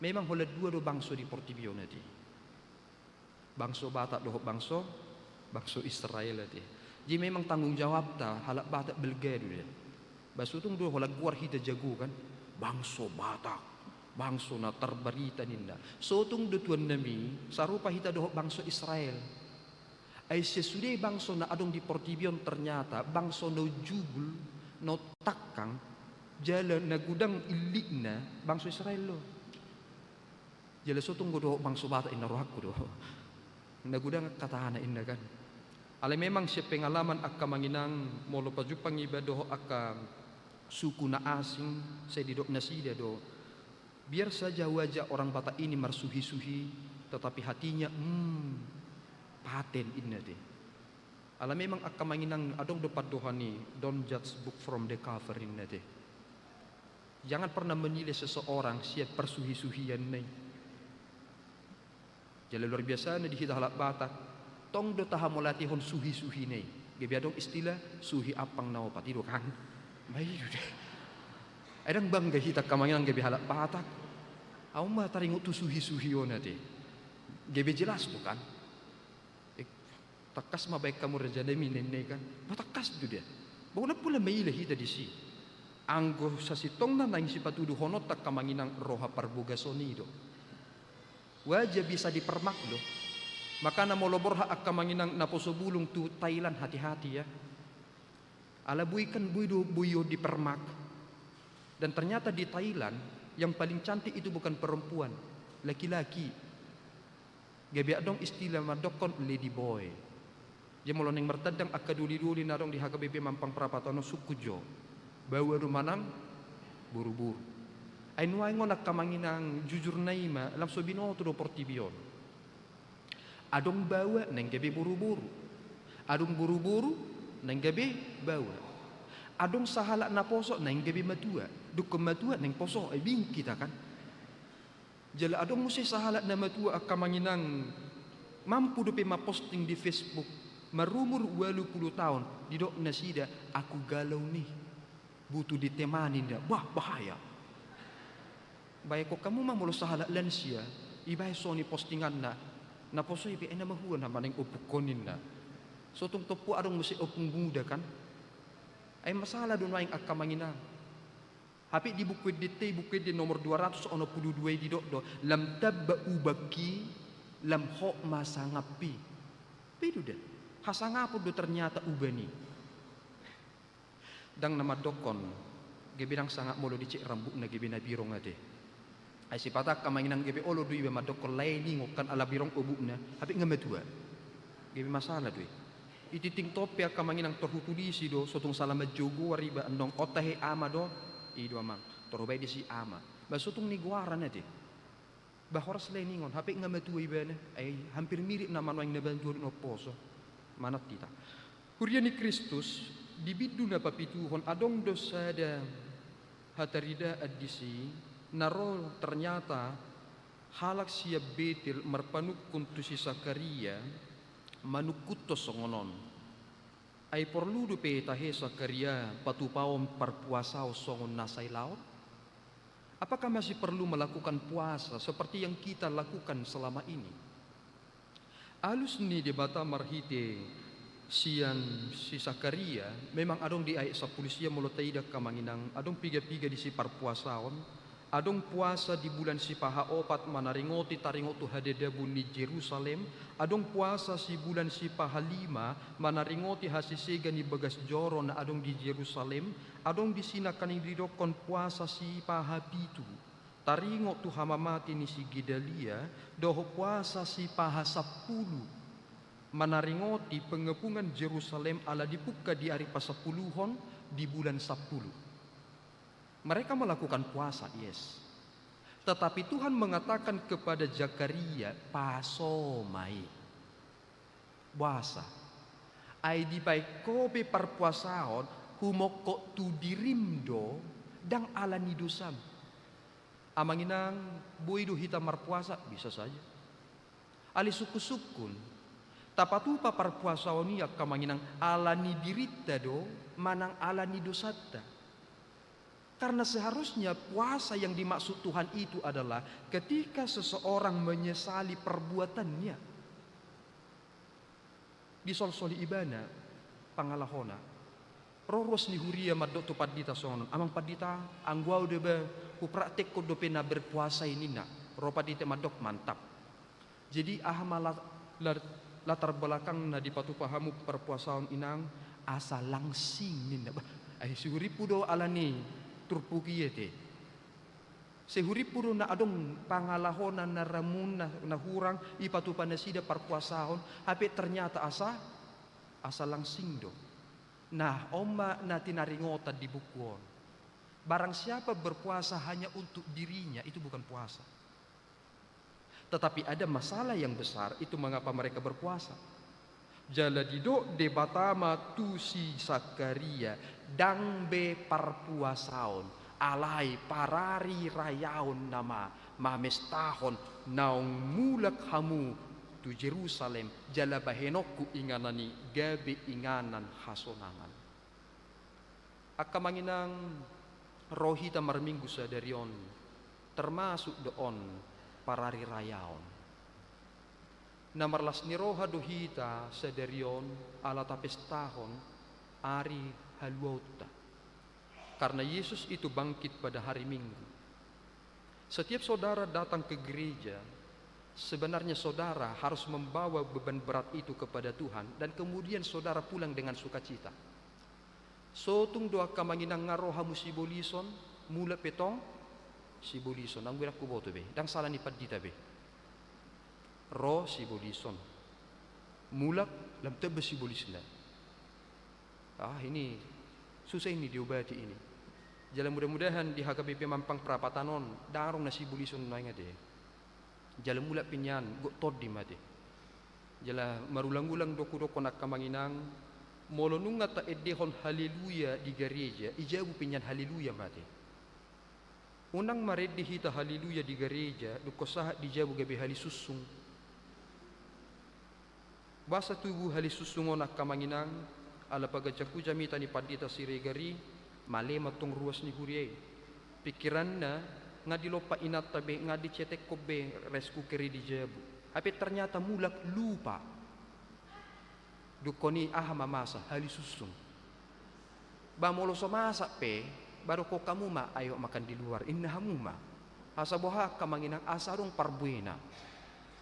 Memang holan dua do bangso di portibi on ate. Bangso Batak dohot bangso, bangso Israel ate. Jadi memang tanggung jawabta halak Batak balga do dia. Ba so tung do holan goar hita jago kan, bangso Batak, bangso na tarbarita ninna. So tung do tuan nami, sarupa hita dohot bangso Israel. Ai sesude bangso na adong di portibi on ternyata bangso na jugul, na tangkang, jala na godang illikna bangso Israel do. Jala so tung do dohot bangso Batak inna rohangku do. Na godang angka hatana inna kan. Alai memang sian pengalaman angka amang inang, molo pajumpang iba dohot angka suku na asing, sai didok nasida do, "Biar saja wajah orang Batak ini marsuhi-suhi, tetapi hatinya, hmm, paten," inna te. Ala memang angka amang inang adong do pandohan i, "Don't judge book from the cover," inna te. Jangan pernah menilai seseorang sian parsuhi-suhianna i. Jala luar biasana di hita halak Batak, tong do tahamauliatehon suhi-suhina i. Gabe adong istilah suhi ampang na opat i do kan. Ba i do da. Ai ndang bangga hita angka amang inang gabe halak Batak. Ahu ma taringot tu suhi-suhi on ate. Gabe jelas do kan. Eh, tangkas ma baen hamu raja nami ninna i kan. Ba tangkas do dia. Ba unang pola maila hita disi. Anggo sasintongna naeng sipatuduhononta angka amang inang roha parbogason i do. Wajah bisa dipermak do. Makana molo borhat angka amang inang naposo bulung tu Thailand, hati-hati ya. Ala boi kan boi do, boi on dipermak. Dan ternyata di Thailand, yang paling cantik itu bukan perempuan, laki-laki. Gabe adong istilah mandokkon lady boy. Jadi molo naeng martandang angka doli-doli na adong di H K B P Mampang Prapatan on, sungkun jo. Baoa do manang boru-boru. Ai nuaeng on angka amang inang, jujurna i ma, lam so binoto do portibi on. Adong baoa naeng gabe boru-boru. Adong boru-boru naeng gabe baoa. Adong sahalak naposo naeng gabe matua. Dungkon matua naeng poso, ai bingung hita kan. Jala adong muse sahalak na matua angka amang inang, mampu dope maposting di Facebook, marumur ualu pulu taon, didok nasida, "Aku galau nih, butuh ditemani," ninna. Bah, bahaya. Baen hamu ma molo sahalak lansia, ibaen songon i postinganna, na poso i pe, ai na mahua na manang ompungkon ninna. Sotung tompu adong muse ompung muda kan. Ai masalah do nuaeng angka amang inang. Hape di Buku Ende te, Buku Ende nomor dua ratus onom pulu dua i didok do, lam tamba ubangki, lam hot ma sangappi. Pe do da, hasangapon do ternyata uban i. Ndang na mandokkon, gabe ndang sangap molo dicek rambutna gabe na birong ate. Ai sipata angka amang inang gabe olo do iba mandokkon lae ningon kan ala birong obukna, hape nga matua. Gabe masalah do i. I tingting tompu angka amang inang torhu tulisi do, sotung sala manjou goar iba annon, on tahe ama do, i do amang. Torhu baen disi ama. Ba sotung ni goaran ate. Ba horas lae ningon, hape nga matua ibana, ai hampir mirip nama nuaeng na baen tu adat na umposo. Manat hita. Huria ni Kristus, di bindu na papituhon adong do sada hataridaan disi, na ro ternyata halak sian Betel marpanungkun tu si Sakaria, manungkunhon songon on. Ai porlu dope tahe Sakaria patupaon parpuasaon songon na sailaon? Apakah masih perlu melakukan puasa seperti yang kita lakukan selama ini? Alus ni Debata marhite sian si Sakaria, memang adong di ayat sampulu sia molo taida angka amang inang, adong piga-piga disi parpuasaon, adong puasa di bulan sipahaopat manaringoti taringot tu hadadabon ni Jerusalem, adong puasa si bulan sipahalima manaringoti hasisega ni bagas joro na adong di Jerusalem, adong disi nangkaning didokkon puasa sipahapitu taringot tu hamamate ni si Gedalia, dohot puasa sipahasampulu manaringoti pengepungan Jerusalem ala dipungka di ari pasampuluhon di bulan sampulu. Mereka melakukan puasa, yes. Tetapi Tuhan mengatakan kepada Zakaria, paso ma i. Puasa. Ai dibaen ho pe parpuasaon, humongkop tu dirim do, ndang ala ni dosam. Amang inang, boi do hita marpuasa, bisa saja. Alai sungkun-sungkun, tapatupa parpuasaon i angka amang inang ala ni dirinta do, manang ala ni dosanta. Karena seharusnya puasa yang dimaksud Tuhan itu adalah ketika seseorang menyesali perbuatannya. Disolsoli ibana pangalahona. Ro ruas ni huria mandok tu pandita songon on, amang pandita, anggo au do ba, hupraktekkon dope na berpuasa i ninna. Ro pandita mandok, mantap. Jadi aha ma la-, la-, latar belakangna dipatupa hamu parpuasaon inang? Asa langsing ninna. Bah, ai sihurippu do ala ni turpuk i ate. Sihurippu do na adong pangalahona na ramun na, na hurang, ipatupa nasida parpuasaon, hape ternyata asa, asa langsing do. Nah, on ma na tinaringotan di buku on. Barang siapa berpuasa hanya untuk dirinya, itu bukan puasa. Tetapi ada masalah yang besar, itu mengapa mereka berpuasa. Jala didok Debata ma tu si Sakaria, ndang be parpuasaon, alai pararirayaonna ma mamestahon naung mulak hamu tu Jerusalem, jala bahenonku inganan i gabe inganan hasonangan. Angka amang inang, ro hita marminggu sadari on, termasuk do on pararirayaon. Na marlas ni roha do hita sadari on ala tapestahon ari haluaonta. Karena Yesus itu bangkit pada hari Minggu. Setiap saudara datang ke gereja, sebenarnya saudara harus membawa beban berat itu kepada Tuhan dan kemudian saudara pulang dengan sukacita. Sotung do angka amang inang nga ro hamu sibolison, mulak pe tong sibolison, anggo i ndang huboto be, ndang sala ni pandita be. Ro sibolison, mulak lam tamba sibolisna. Ah, ini susah ini diobati ini. Jala mudah-mudahan di H K B P Mampang Prapatan on, ndang adong na sibolison nuaeng ate. Jala mulak pe nian, gok tondi ma ate. Jala marulang-ulang do hudokkon angka amang inang, molo nunga taendehon haleluya di gareja, i jabu pe nian haleluya ma ate. Unang marende hita haleluya di gareja, dung hon sahat di jabu gabe halisussung. Boasa tubu halisussung on angka amang inang? Ala paganjangku jamita ni Pandita Siregar i, male ma tong ruas ni huria i. Pikiranna, Nga dilompa inanta be, nga dicetekhon be rice cooker i di jabu. Hape ternyata mulak lupa. Dungkon i aha ma masa, hali sunsum. Ba molo so masak pe, ba dokkon hamu ma, "Ayo makan di luar," inna hamu ma. Asa boha angka amang inang, asa adong parbuena.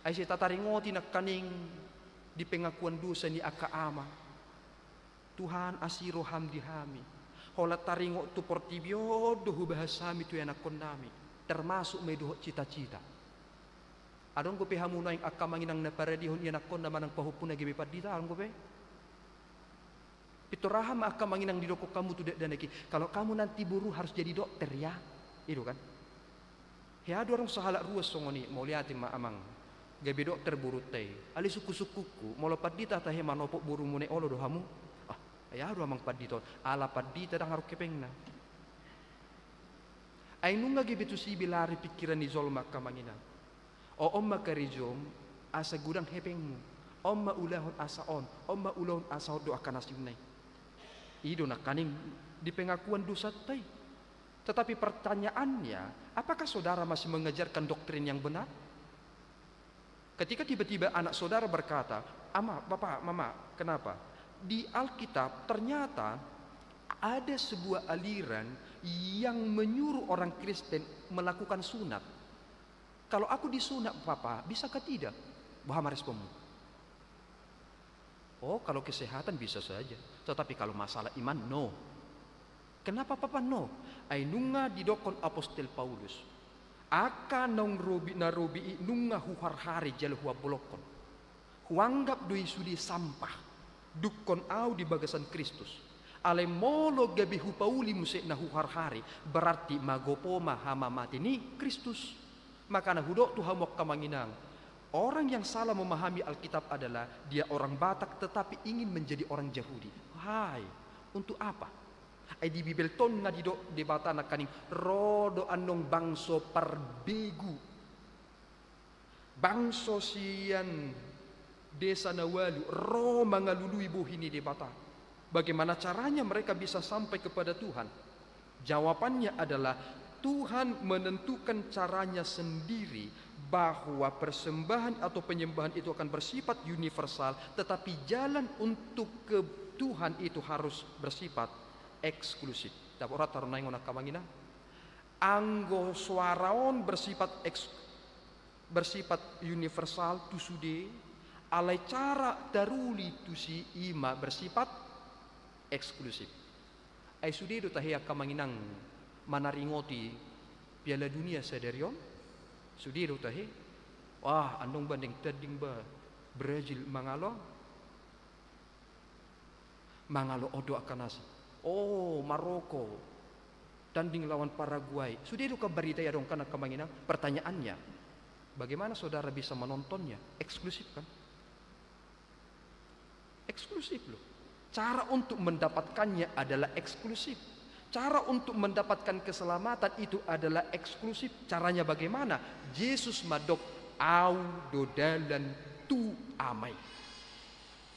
Ai sai tataringoti nangkaning di pengakuan dosa ni angka ama. Tuhan, asi roham di hami. Holan taringot tu portibi on do hubahas hami tu ianakkonnami. Termasuk ma i dohot cita-cita. Adong dope hamu nuaeng angka amang inang na paradehon ianakkonna manang pahompuna gabe pandita, adong dope? Pintor aha ma angka amang inang didokkon hamu tu dakdanak i, "Kalau kamu nanti boru harus jadi dokter ya." I do kan? Hea do adong sahalak ruas songon i, mauliate ma amang. Gabe dokter borunta i. Alai sungkun-sungkunku, molo pandita tahe manopot borumuna i, olo do hamu? Ah, hea do amang pandita on. Ala pandita ndang adong hepengna. Ai nunga gabe tusi be lari pikiran ni jolma angka amang inang. O, on ma karejom, asa godang hepengmu. On ma ulahon asa on, on ma ulahon asa on do angka na asing na i. I do nangkaning di pengakuan dosanta i. Tetapi pertanyaannya, apakah saudara masih mengajarkan doktrin yang benar? Ketika tiba-tiba anak saudara berkata, "Ama, Bapak, Mama, kenapa?" Di Alkitab ternyata ada sebuah aliran yang menyuruh orang Kristen melakukan sunat. "Kalau aku disunat, Papa, bisakah tidak?" Boha ma responmu? "Oh, kalau kesehatan bisa saja, tetapi kalau masalah iman, no." Kenapa, Papa, no? Ai nunga didokkon apostel Paulus, "Angka naung robi, na robi i nunga huharhari jala huambolongkon. Huanggap do i sude sampah. Dungkon au di bagasan Kristus. Alai molo gabe hupauli muse na huharhari, berarti magopo ma hamamate ni Kristus." Makana hudok tu hamu angka amang inang, orang yang salah memahami Alkitab adalah dia orang Batak tetapi ingin menjadi orang Jahudi. Hai, untuk apa? Ai di Bibelta on nga didok Debata nangkaning ro do annon bangso parbegu. Bangso sian desa na ualu ro mangalului bohi ni Debata. Bagaimana caranya mereka bisa sampai kepada Tuhan? Jawabannya adalah Tuhan menentukan caranya sendiri, bahwa persembahan atau penyembahan itu akan bersifat universal, tetapi jalan untuk ke Tuhan itu harus bersifat eksklusif. Dapot roha tarunaingon angka amang inang. Anggo soara on bersifat eks-, bersifat universal tu sude, alai cara taruli tusi i ma bersifat eksklusif. Ai sude do tahe angka amang inang manaringoti Piala Dunia sadari on? Sude do tahe? Wah, annon ba naeng tanding ba Brazil mangalo. Mangalo on do angka na asing. Oh, Maroko tanding lawan Paraguay. Sude do kan barita i adong kan angka amang inang? Pertanyaannya, bagaimana saudara bisa menontonnya? Eksklusif kan? Eksklusif loh. Cara untuk mendapatkannya adalah eksklusif. Cara untuk mendapatkan keselamatan itu adalah eksklusif. Caranya bagaimana? Jesus mandok, "Au do dalan tu Ama i."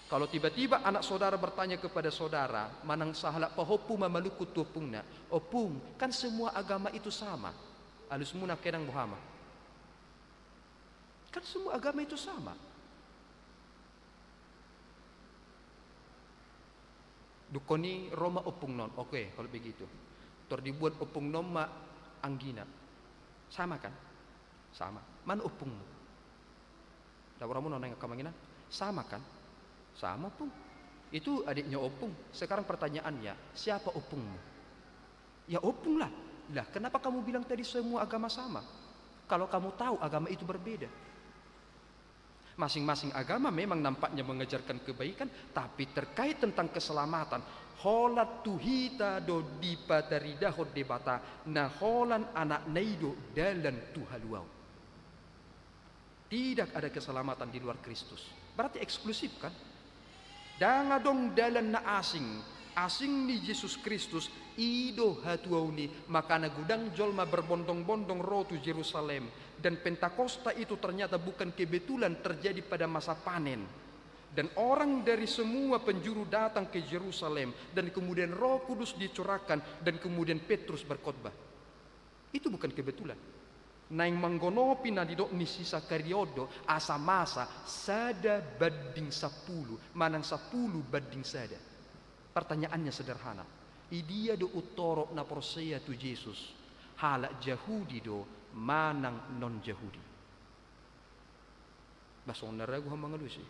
Kalau tiba-tiba anak saudara bertanya kepada saudara, manang sahalak pahompu ma manungkun tu ompungna, "Ompung, kan semua agama itu sama." Alusmuna nangkin boha ma? Kan semua agama itu sama. Dungkon i ro ma ompungna on, oke, kalau begitu. Tor dibuat ompungna on ma anggina. Sama kan? Sama. Mana ompungmu? Dapot rohamuna nuaeng angka amang inang? Sama kan? Sama, Pung. Itu adiknya Ompung. Sekarang pertanyaannya, siapa ompungmu? Ya, Ompung lah. Lah, kenapa kamu bilang tadi semua agama sama? Kalau kamu tahu agama itu berbeda. Masing-masing agama memang nampaknya mengajarkan kebaikan, tapi terkait tentang keselamatan, holan tu hita do dipataridahon Debata, na holan Anakna i do dalan tu haluaon. Tidak ada keselamatan di luar Kristus. Berarti eksklusif, kan? Ndang adong dalan na asing. Asing ni Jesus Kristus, i do hatuaon i, makana godang jolma berbondong-bondong ro tu Jerusalem. Dan Pentakosta itu ternyata bukan kebetulan terjadi pada masa panen. Dan orang dari semua penjuru datang ke Jerusalem, dan kemudian Roh Kudus dicurahkan, dan kemudian Petrus berkhotbah. Itu bukan kebetulan. Naeng manggonopi na nidok ni si Sakaria on do, asa masa sada banding sampulu, manang sampulu banding sada. Pertanyaannya sederhana. Idia do umtorop na porsea tu Jesus? Halak Jahudi do manang non Jahudi? Bah songon na ragu ho mangalusi.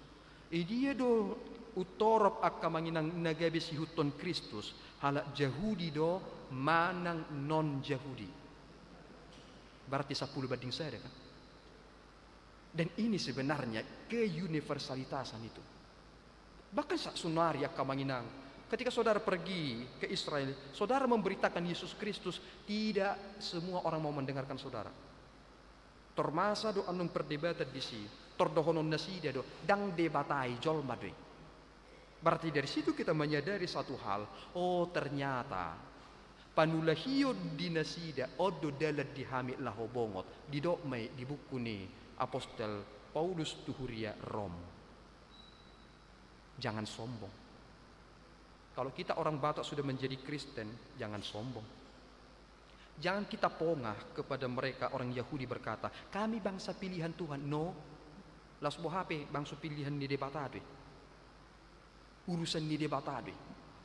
Idia do umtorop angka amang inang na gabe siihuthon Kristus, halak Jahudi do manang non Jahudi? Berarti sampulu banding sada kan? Dan ini sebenarnya keuniversalitasan itu. Bahkan sa-, saonari angka amang inang, ketika saudara pergi ke Israel, saudara memberitakan Yesus Kristus, tidak semua orang mau mendengarkan saudara. Tor masa do annon perdebatan disi, tor dohonon nasida do, ndang Debata i, jolma do i. Berarti dari situ kita menyadari satu hal, oh ternyata panulahion di nasida on do dalan di hami laho bongot, didok ma i di buku ni apostel Paulus tu huria Rom. Jangan sombong. Kalau kita orang Batak sudah menjadi Kristen, jangan sombong. Jangan kita pongah kepada mereka orang Yahudi berkata, "Kami bangsa pilihan Tuhan." No, laos boha pe bangso pilihan ni Debata do i. Urusan ni Debata do i.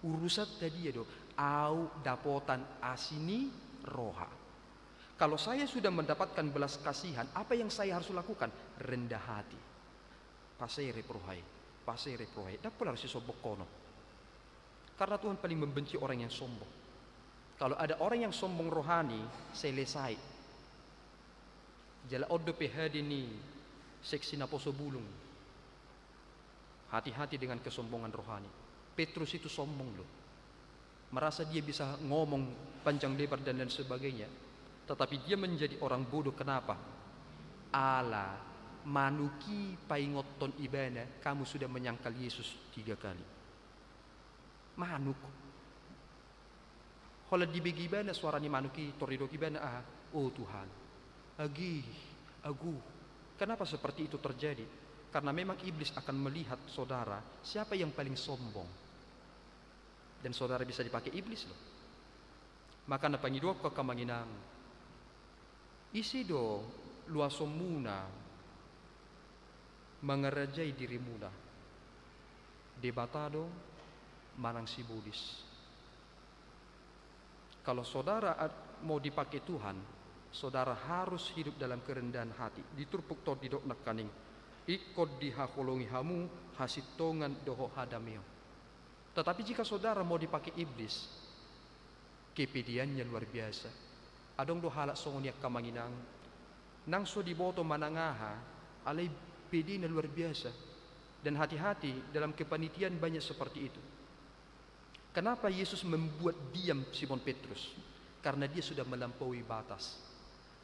Urusanta dia do, au dapotan asi ni roha. Kalau saya sudah mendapatkan belas kasihan, apa yang saya harus lakukan? Rendah hati. Paserep roha i, paserep roha i. Ndang pola harus sisombongkonon. Karena Tuhan paling membenci orang yang sombong. Kalau ada orang yang sombong rohani, selesai. Jala on do P H D ni seksi naposo bulung. Hati-hati dengan kesombongan rohani. Petrus itu sombong loh. Merasa dia bisa ngomong panjang lebar dan lain sebagainya. Tetapi dia menjadi orang bodoh. Kenapa? Ala manuk i paingothon ibana, "Kamu sudah menyangkal Yesus tiga kali." Manuk. Holan dibege ibana suara ni manuk i, tor didok ibana aha? "Oh Tuhan, agih, agu." Kenapa seperti itu terjadi? Karena memang iblis akan melihat saudara, siapa yang paling sombong. Dan saudara bisa dipakai iblis loh. Maka na pangidoanku angka amang inang, ise do luasonmuna mangarajai dirimuna? Debata do manang sibolis? Kalau saudara ad-, mau dipakai Tuhan, saudara harus hidup dalam kerendahan hati. Di turpuk on didok nangkaning, ingkon dihaholongi hamu hasintongan dohot hadameon. Tetapi jika saudara mau dipakai iblis, kepedeannya luar biasa. Adong do halak songon i angka amang inang, nang so diboto manang aha, alai pedena luar biasa. Dan hati-hati, dalam kepanitiaan banyak seperti itu. Kenapa Yesus membuat diam Simon Petrus? Karena dia sudah melampaui batas.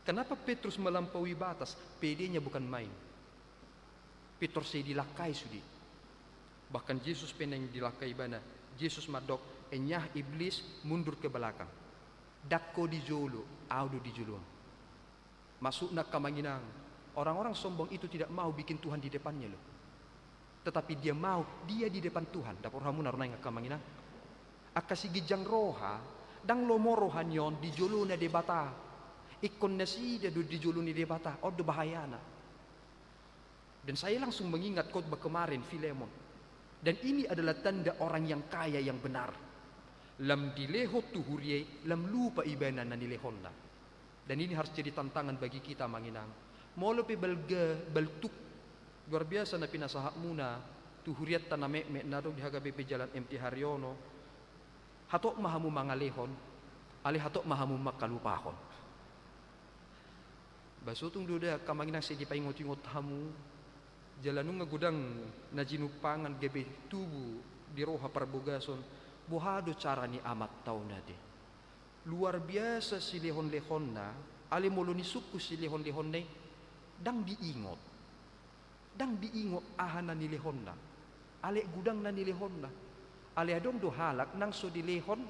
Kenapa Petrus melampaui batas? Pedenya bukan main. Petrus sai dilangkai sude. Bahkan Jesus pe naeng dilangkai ibana. Jesus mandok, "Enyah iblis, mundur ke belakang. Ndang ho di jolo, au do di jolom." Maksudna angka amang inang, orang-orang sombong itu tidak mau bikin Tuhan di depannya loh. Tetapi dia mau, dia di depan Tuhan. Dapot rohamuna ro naeng angka amang inang. Angka siginjang roha, ndang lomo roha ni on di jolona Debata. Ingkon nasida do di jolo ni Debata, on do bahayana. Dan saya langsung mengingat khotbah kemarin, Filemon. Dan ini adalah tanda orang yang kaya yang benar. Lam dilehon tu huria i, lam lupa ibana na nilehonna. Dan ini harus jadi tantangan bagi kita, amang inang. Molo pe balga, baltuk, luar biasa na pinasahatmuna tu hurianta na metmet na adong di H K B P Jalan M T Haryono, hatop ma hamu mangalehon, alai hatop ma hamu mangkalupahon. Ba so tung do da angka amang inang sai dipaingot-ingot hamu, jala nunga godang na jinumpangan gabe tubu di roha parbogason, boha do cara ni amanta on ate. Luar biasa silehon-lehonna, alai molo nisungkun silehon-lehonna i, ndang diingot. Ndang diingot aha na nilehonna. Alai godang na nilehonna. Alai adong do halak nang so dilehon,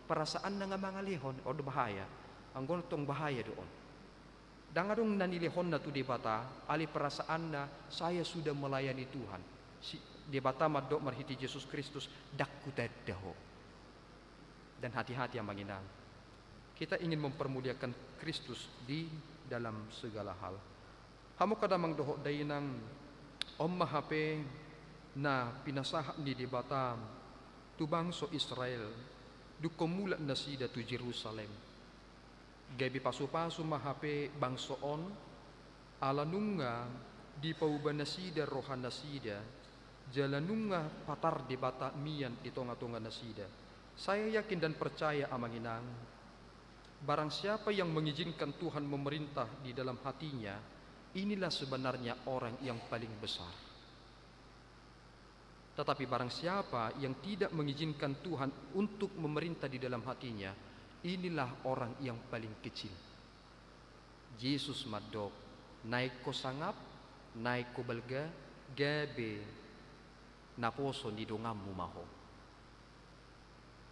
perasaanna nga mangalehon, on do bahaya. Anggo on tong bahaya do on. Ndang adong na nilehonna tu Debata, alai perasaanna, "Saya sudah melayani Tuhan." Si Debata mandok marhite Jesus Kristus, "Ndang hutanda ho." Dan hati-hati, amang inang. Kita ingin mempermuliakan Kristus di dalam segala hal. Hamu angka damang dohot dainang, on ma hape na pinasahat ni Debata tu bangso Israel, dungkon mulak nasida tu Jerusalem. Gabe pasupasu ma hape bangso on, ala nunga dipauba nasida rohanasida, jala nunga patar Debata mian di tongatonganasida. Saya yakin dan percaya, Amang Inang, barang siapa yang mengizinkan Tuhan memerintah di dalam hatinya, inilah sebenarnya orang yang paling besar. Tetapi barang siapa yang tidak mengizinkan Tuhan untuk memerintah di dalam hatinya, inilah orang yang paling kecil. Jesus mandok, naeng ho sangap, naeng ho balga, gabe naposo ni donganmu ma ho.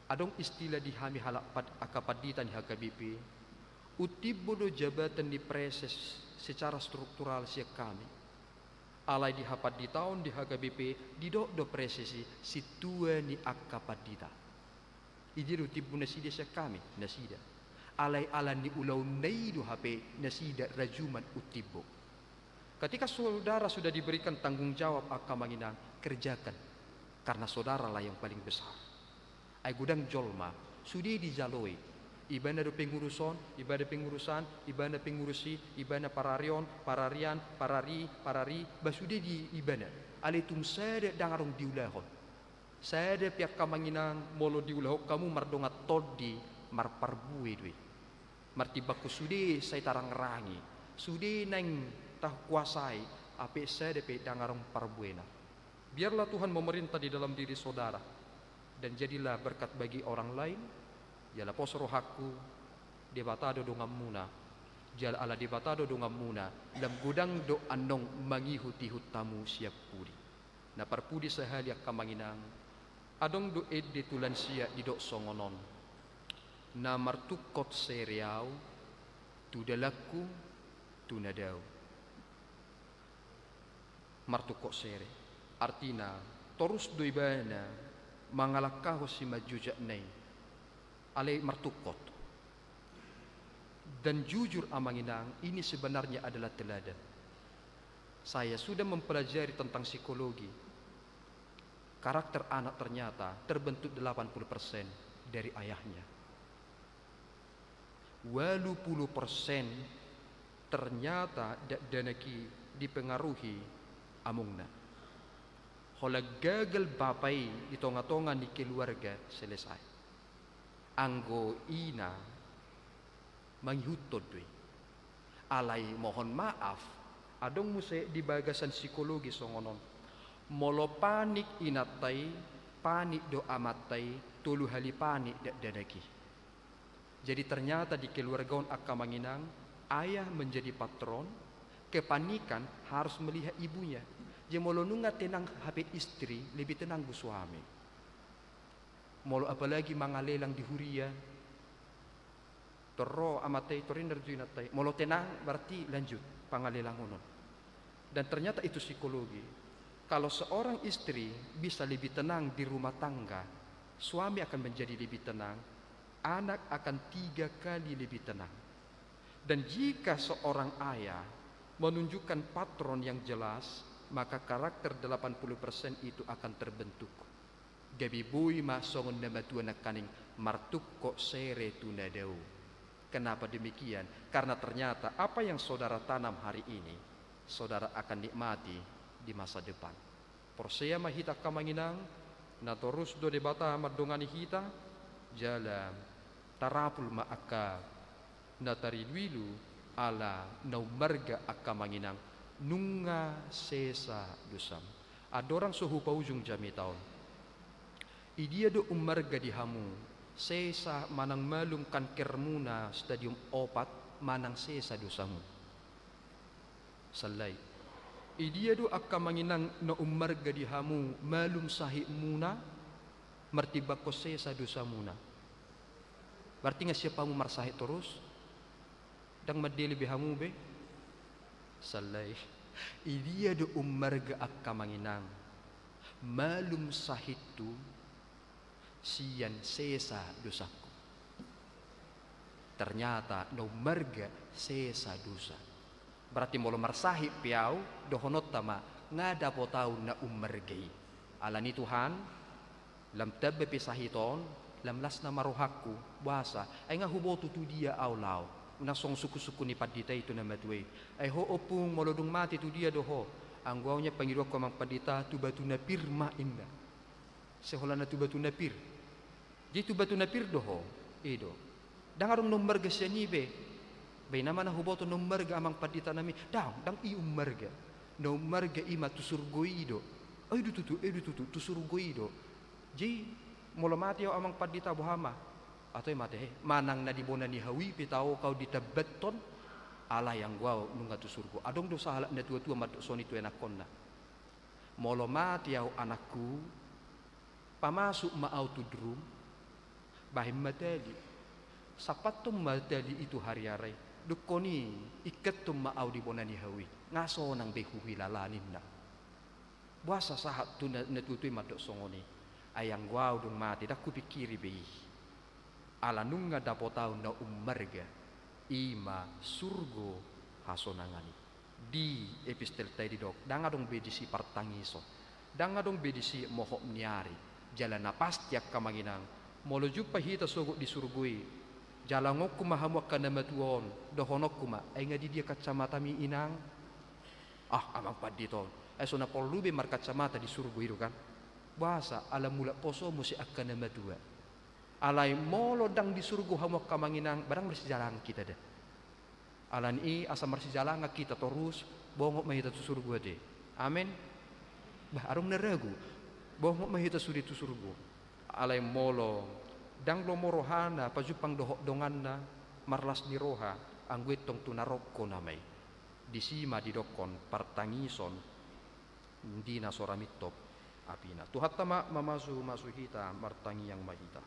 Adong istilah di hami halak pad-, angka pandita ni H K B P, untimbo do jabatan ni praeses secara struktural sian hami. Alai di hapanditaon di H K B P, didok do praeses i sintua ni angka pandita. I dia do untimbo nasida sian hami, nasida. Alai ala ni ulaonna i do hape nasida rajuman untimbo. Ketika saudara sudah diberikan tanggung jawab, angka Amang Inang, kerjakan. Karena saudaralah yang paling besar. Ai godang jolma, sude dijaloi. Ibana do pengurus on, ibana pengurus an, ibana pengurus i, ibana parari on, parari an, parari, parari, ba sude di ibana. Alai tung sada ndang adong diulahon. Sada pe, angka Amang Inang, molo diulahon hamu mardongan tondi, marparbue do i. Martimbangkon sude sai tarangrangi, sude naeng takuasai, hape sada pe ndang adong parbuena. Biarlah Tuhan memerintah di dalam diri saudara, dan jadilah berkat bagi orang lain. Jala pos rohangku, Debata do donganmuna. Jala ala Debata do donganmuna, lam godang do annon mangihutihut hamu sian pudi. Na parpudi sahali, angka Amang Inang, adong do ende tu lansia didok songon on: Na martungkot sere ahu tu dalanku tu na dao. Martungkot sere, artina torus do ibana mangalangkahon simanjujak na i, alai martungkot. Dan jujur, Amang Inang, ini sebenarnya adalah teladan. Saya sudah mempelajari tentang psikologi. Karakter anak ternyata terbentuk delapan puluh persen dari ayahnya. Ualu pulu persen ternyata dakdanak i dipengaruhi amongna. Holan gagal bapa i di tongatonga ni keluarga, selesai. Anggo ina, mangihuthon do i. Alai mohon maaf, adong muse di bagasan psikologi songon on: Molo panik inanta i, panik do amanta i, tolu hali panik dakdanak i. Jadi ternyata di keluarga on, angka Amang Inang, ayah menjadi patron, kepanikan harus melihat ibunya. Jadi molo nunga tenang hape istri, lebih tenang do suami. Molo apalagi mangalelang di huria, tor ro amanta i, tor ninna do tu inanta i, molo tenang berarti lanjut pangalelangon on. Dan ternyata itu psikologi. Kalau seorang istri bisa lebih tenang di rumah tangga, suami akan menjadi lebih tenang, anak akan tiga kali lebih tenang. Dan jika seorang ayah menunjukkan patron yang jelas, maka karakter delapan puluh persen itu akan terbentuk. Gabe boi ma songon na matua nangkaning martungkot sere tu na dao. Kenapa demikian? Karena ternyata apa yang saudara tanam hari ini, saudara akan nikmati di masa depan. Porsea ma hita, angka Amang Inang, na torus do Debata mandongani hita, jala tarapul ma angka na tariluilu, ala na ummarga, angka Amang Inang, nunga sesa dosam. Andorang so hupaujung jamita on, i dia do ummarga di hamu, sesa manang malum kankermuna stadium opat manang sesa dosamu? Sallai. I dia do, angka Amang Inang, na ummarga di hamu malum sahitmuna, martimbangkon sesa dosamuna? Berarti nga siap hamu marsahit torus? Ndang mandele be hamu be? Sallai. I dia do ummarga, angka Amang Inang, malum sahithu sian sesa dosangku? Ternyata na ummarga sesa dosa. Berarti molo marsahit pe au, dohononta ma, nga dapot au na ummarga i. Alani Tuhan, lam tamba pe sahit on, lam las nama rohangku, boasa, ai nga huboto tu dia au laho. Unang songon sungkunsungkun ni pandita i tu na matua i. Ai ho ompung, molo dung mate tu dia do ho? Anggo au nian pangidoanku amang pandita, tu batu na pir ma, inna. Seholana tu batu na pir. Jadi tu batu na pir do ho, i do. Ndang adong na ummarga sian i be. Baen nama na huboto na ummarga amang pandita nami. Ndang, ndang i ummarga. Na ummarga i ma tu surgo i do. Ai do tutu, ai do tutu, tu surgo i do. Jadi, molo mate au amang pandita, boha ma? Atau i mate he, manang na di bona ni hau i pe taho au ditambathon, alai anggo au nunga tu surgo. Adong do sahalak na tuatua mandok songon i tu anakkonna. Molo mate au anakku, pamasuk ma au tu drum, bahen ma tali. Sampathon ma tali i tu hariara i. Dungkon i, ikkathon ma au di bona ni hau i. Nga sonang be huhilala ninna. Boasa sahat tu na, na tuatua i mandok songon i? Ai anggo au dung mate, ndang hupingkiri be i. Ala nunga dapot au na ummarga, i ma surgo hasonangan i. Di epistelta i didok, ndang adong be disi partangison, ndang adong be disi mohop ni ari. Jala na pasti angka amang inang, molo jumpa hita sogot di surgo i, jalangonku ma hamu angka na matua on, dohononku ma, ai nga di dia kacamatami inang? Ah, amang pandita on, ai so na porlu be markacamata di surgo i do kan? Boasa? Ala mulak poso muse angka na matua. Alai molo ndang di surgo hamu angka amang inang, ba ndang marsijalangan hita da. Alani i asa marsijalangan hita torus, bongot ma hita tu surgo ate. Amen. Bah, adong na ragu. Bongot ma hita sude tu surgo. Alai molo ndang lomo rohana pajumpang dohot donganna, marlas ni roha, anggo i tong tu narokko nama i. Disi ma didokkon partangison di na so ra mintop apina. Tuhanta ma mamasumasu hita, martangiang ma hita.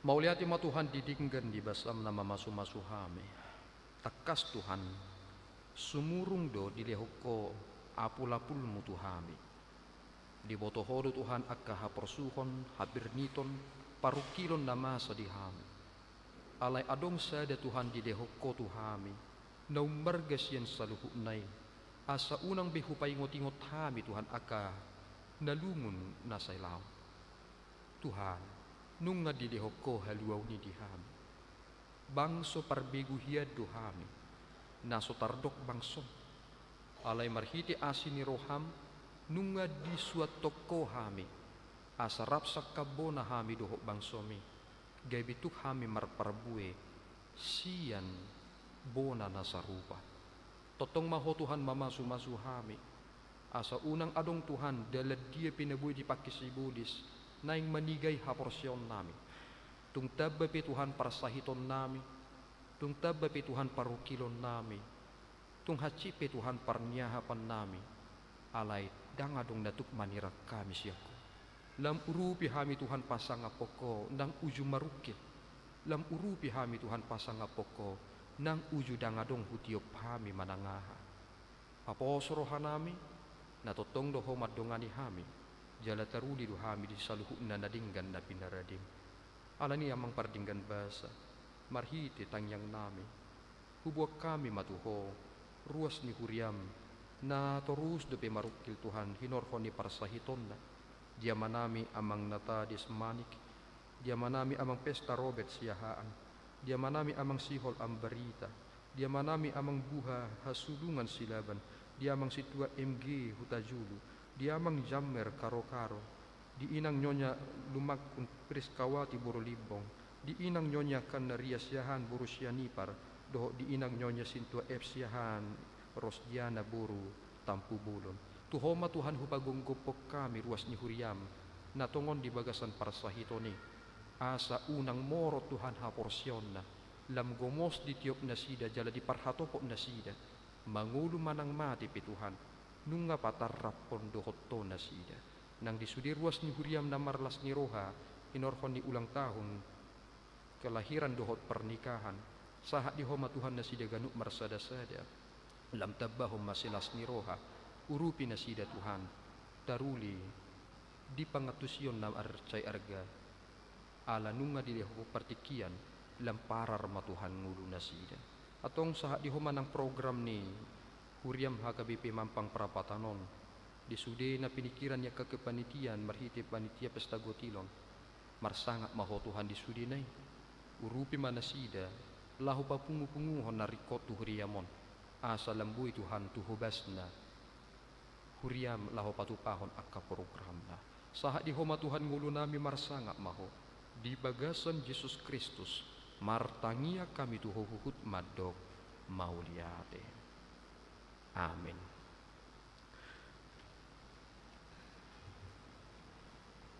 Mauliate ma Tuhan di denggan ni basam na mamasumasu hami. Tangkas Tuhan, sumurung do dilehon Ho apulapulmu tu hami. Diboto Ho do Tuhan angka haporsuhon, haberniton, parungkilon na masa di hami. Alai adong sada Tuhan dilehon Ho tu hami, na ummarga sian saluhutna i, asa unang be hupaingotingot hami Tuhan angka na lungun na sai laon. Tuhan, nunga dilehon Ho haluaon i di hami. Bangso parbegu hian do hami, na so tardok bangsom. Alai marhite asi ni roham, nunga disuanhon Ho hami, asa rap sangkambona hami dohot bangsom i, gabe tuk hami marparbue sian bona na sarupa. Tongtong ma Ho Tuhan mamasumasu hami, asa unang adong Tuhan dalan dia pe na boi dipangke sibolis, naeng manigai haporseaonnami. Tung tamba pe Tuhan parsahitonnami, tung tamba pe Tuhan parungkilonnami, tung hansit pe Tuhan parniahapannami, alai ndang adong na tuk manirang hami sian Ho. Lam urupi hami Tuhan pasangaphon Ho, nang uju marungkil. Lam urupi hami Tuhan pasangaphon Ho, nang uju ndang adong hutiop hami manang aha. Paposo rohanami, na tongtong do Ho mandongani hami, jala taruli do hami di saluhutna na denggan na pinaradem. Alani i amang pardenggan basa, marhite tangiangnami, huboan hami ma tu Ho ruas ni huriam, na torus dope marungkil Tuhan hinorhon ni parsahitonna, di amanami amang Natades Manik, di amanami amang Pesta Robert Siahaan, di amanami amang Sihol Ambarita, di amanami amang Buha Hasulungan Silaban, di amang Sintua M G Hutajulu, di amang Jammer Karokaro, di inang Nyonya Lumangkun Priskawati boru Limbong, di inang Nyonya Kannaria Siahaan boru Sianipar, dohot di inang Nyonya Sintua F Siahaan Rosdiana boru Tampubolon. Tu Ho ma Tuhan hupagomgophon hami ruas ni huriam, na tongon di bagasan parsahiton i. Asa unang morot Tuhan haporseaonna, lam gomos ditiop nasida jala diparhatopot nasida, mangolu manang mate pe Tuhan, nunga patarraphon dohot Ho nasida. Nang di sude ruas ni huriam na marlas ni roha, hinorhon ni ulang tahun, kelahiran dohot pernikahan, sahat di Ho ma Tuhan nasida ganup marsadasada. Lam tambahon ma silas ni roha, urupi nasida Tuhan, taruli di pangantusion na marsai arga. Ala nunga dilehon partingkian, lam parar ma Tuhan ngolu nasida. Antong sahat di Ho ma nang program ni huriaM H K B P Mampang Prapatan on. Di sude na piningkiran ni angka kepanitiaan marhite panitia pesta gotilon. Marsangap ma Ho Tuhan di sudena i. Urupi ma nasida, laho papungu-punguhon na ringkot tu huriaM on. Asa lam boi Tuhan tu hobasna huriaM laho patupahon angka programna. Sahat di Ho ma Tuhan ngolunami, marsangap ma Ho. Di bagasan Jesus Kristus, martangiang hami tu Ho huhut mandok mauliate. Amen.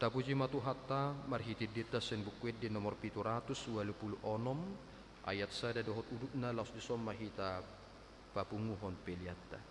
Tapuji ma Tuhanta, marhite endenta sian Buku Ende nomor pitu ratus ualu pulu onom, ayat sada dohot udutna, laos dison ma hita papunguhon peleanta.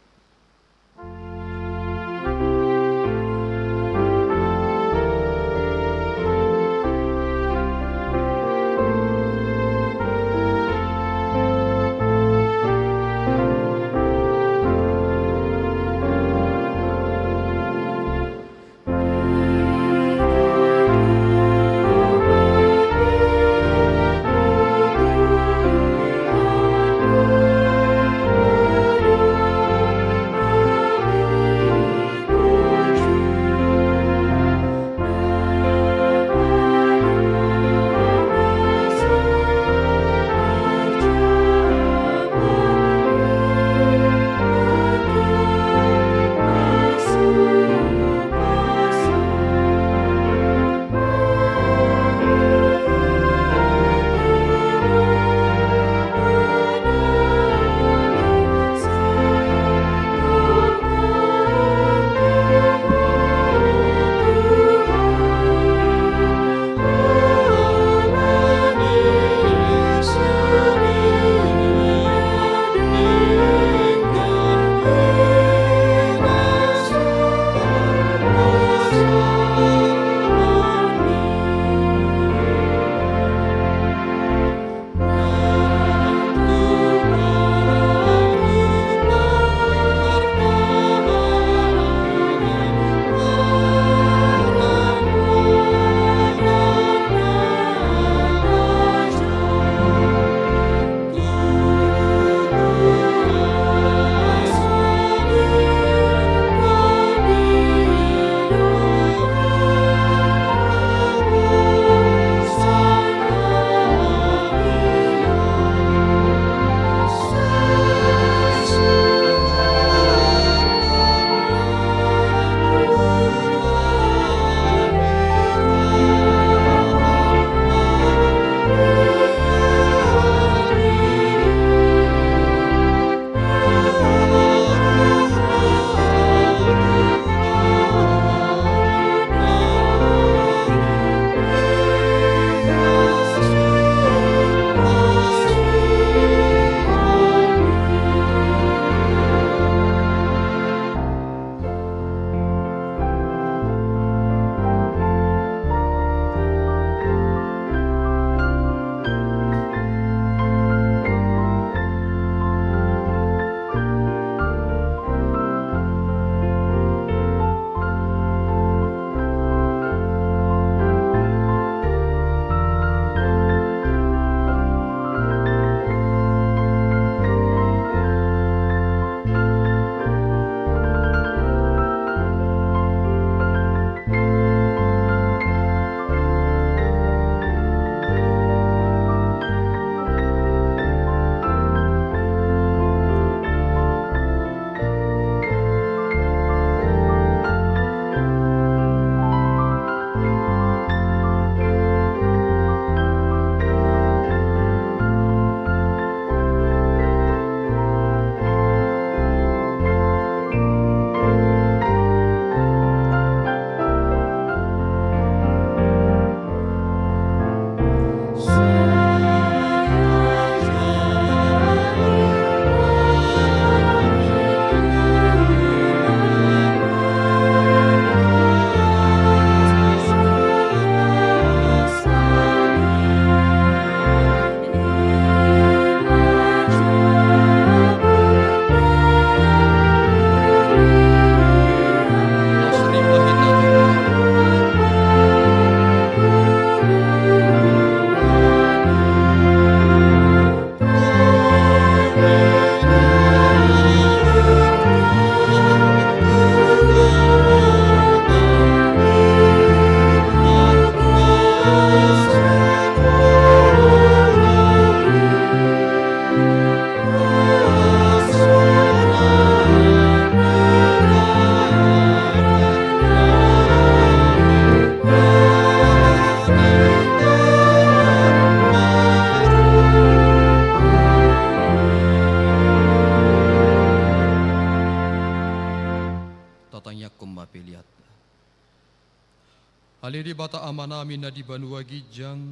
Ale Debata Amanami na di banua ginjang,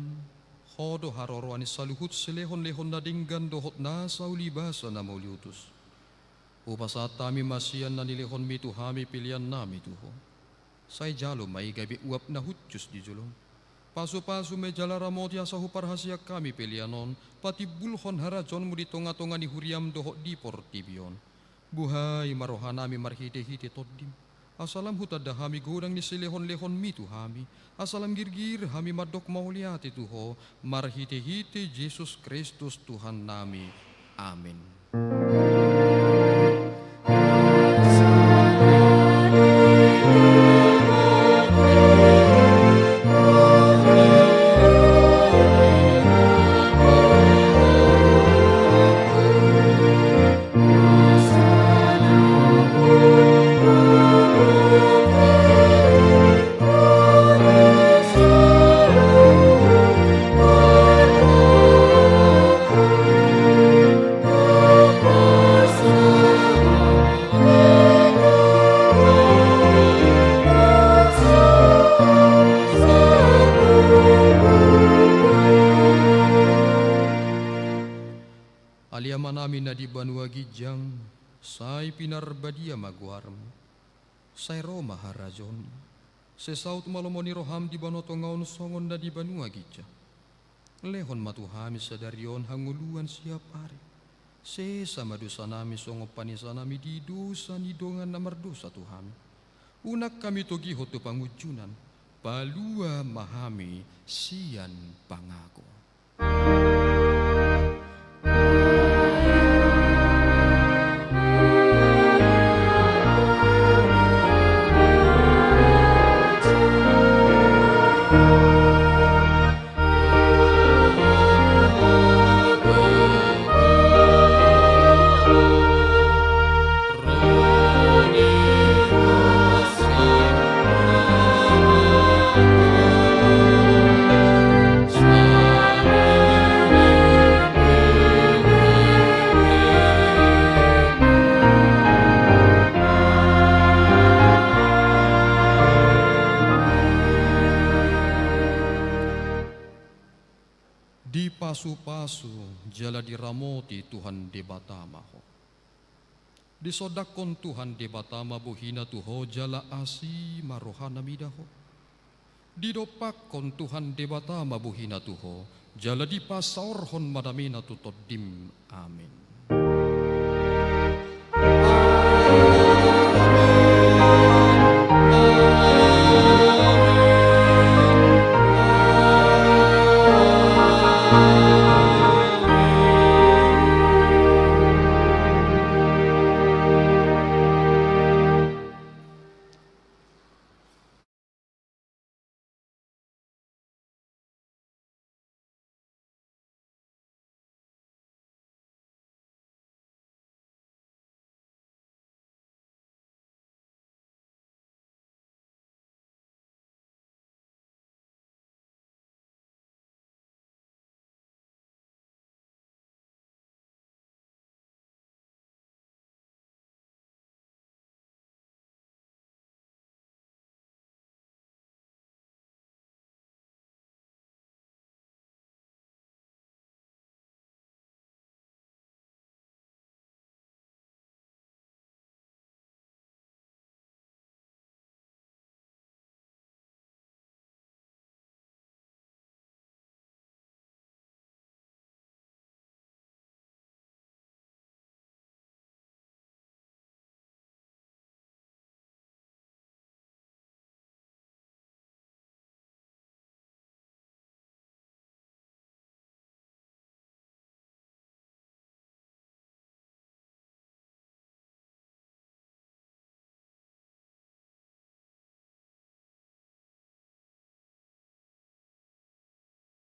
Ho do haroroan ni saluhut silehonlehon na denggan dohot nasa ulibasa na mauliutus. Hupasahat hami ma sian na nilehonMi tu hami peleannami tu Ho. Sai jalo ma i gabe uap na hushus di jolom. Pasupasu ma i jala ramoti asa huparhaseang hami pelean on patimbulhon harajaonMu di tongatonga ni huriaM dohot di portibi on. Buhai ma rohanami marhitehite TondiM, asa lam hutanda hami godang ni silehonlehonMi tu hami, asa lam girgir hami mandok mauliate tu Ho, marhitehite Jesus Kristus Tuhannami. Amen. Ale Amanami na di banua ginjang, sai pinarbadia ma goarMu. Sai ro ma harajaonMu. Sai saut ma lomo ni rohaM di banua tonga on songon na di banua ginjang. Lehon ma tu hami sadari on hangoluan siap ari. Sesa ma dosanami songon panesanami di dosa ni dongan na mardosa tu hami. Unang hami togihon tu pangunjunan, palua ma hami sian pangago. Dipasupasu jala diramoti Tuhan Debata ma ho. Disondangkon Tuhan Debata ma bohiNa tu ho jala asi ma rohaNa mida ho. Didompakkon Tuhan Debata ma bohiNa tu ho, jala dipasaorhon ma dameNa tu tondim. Amen.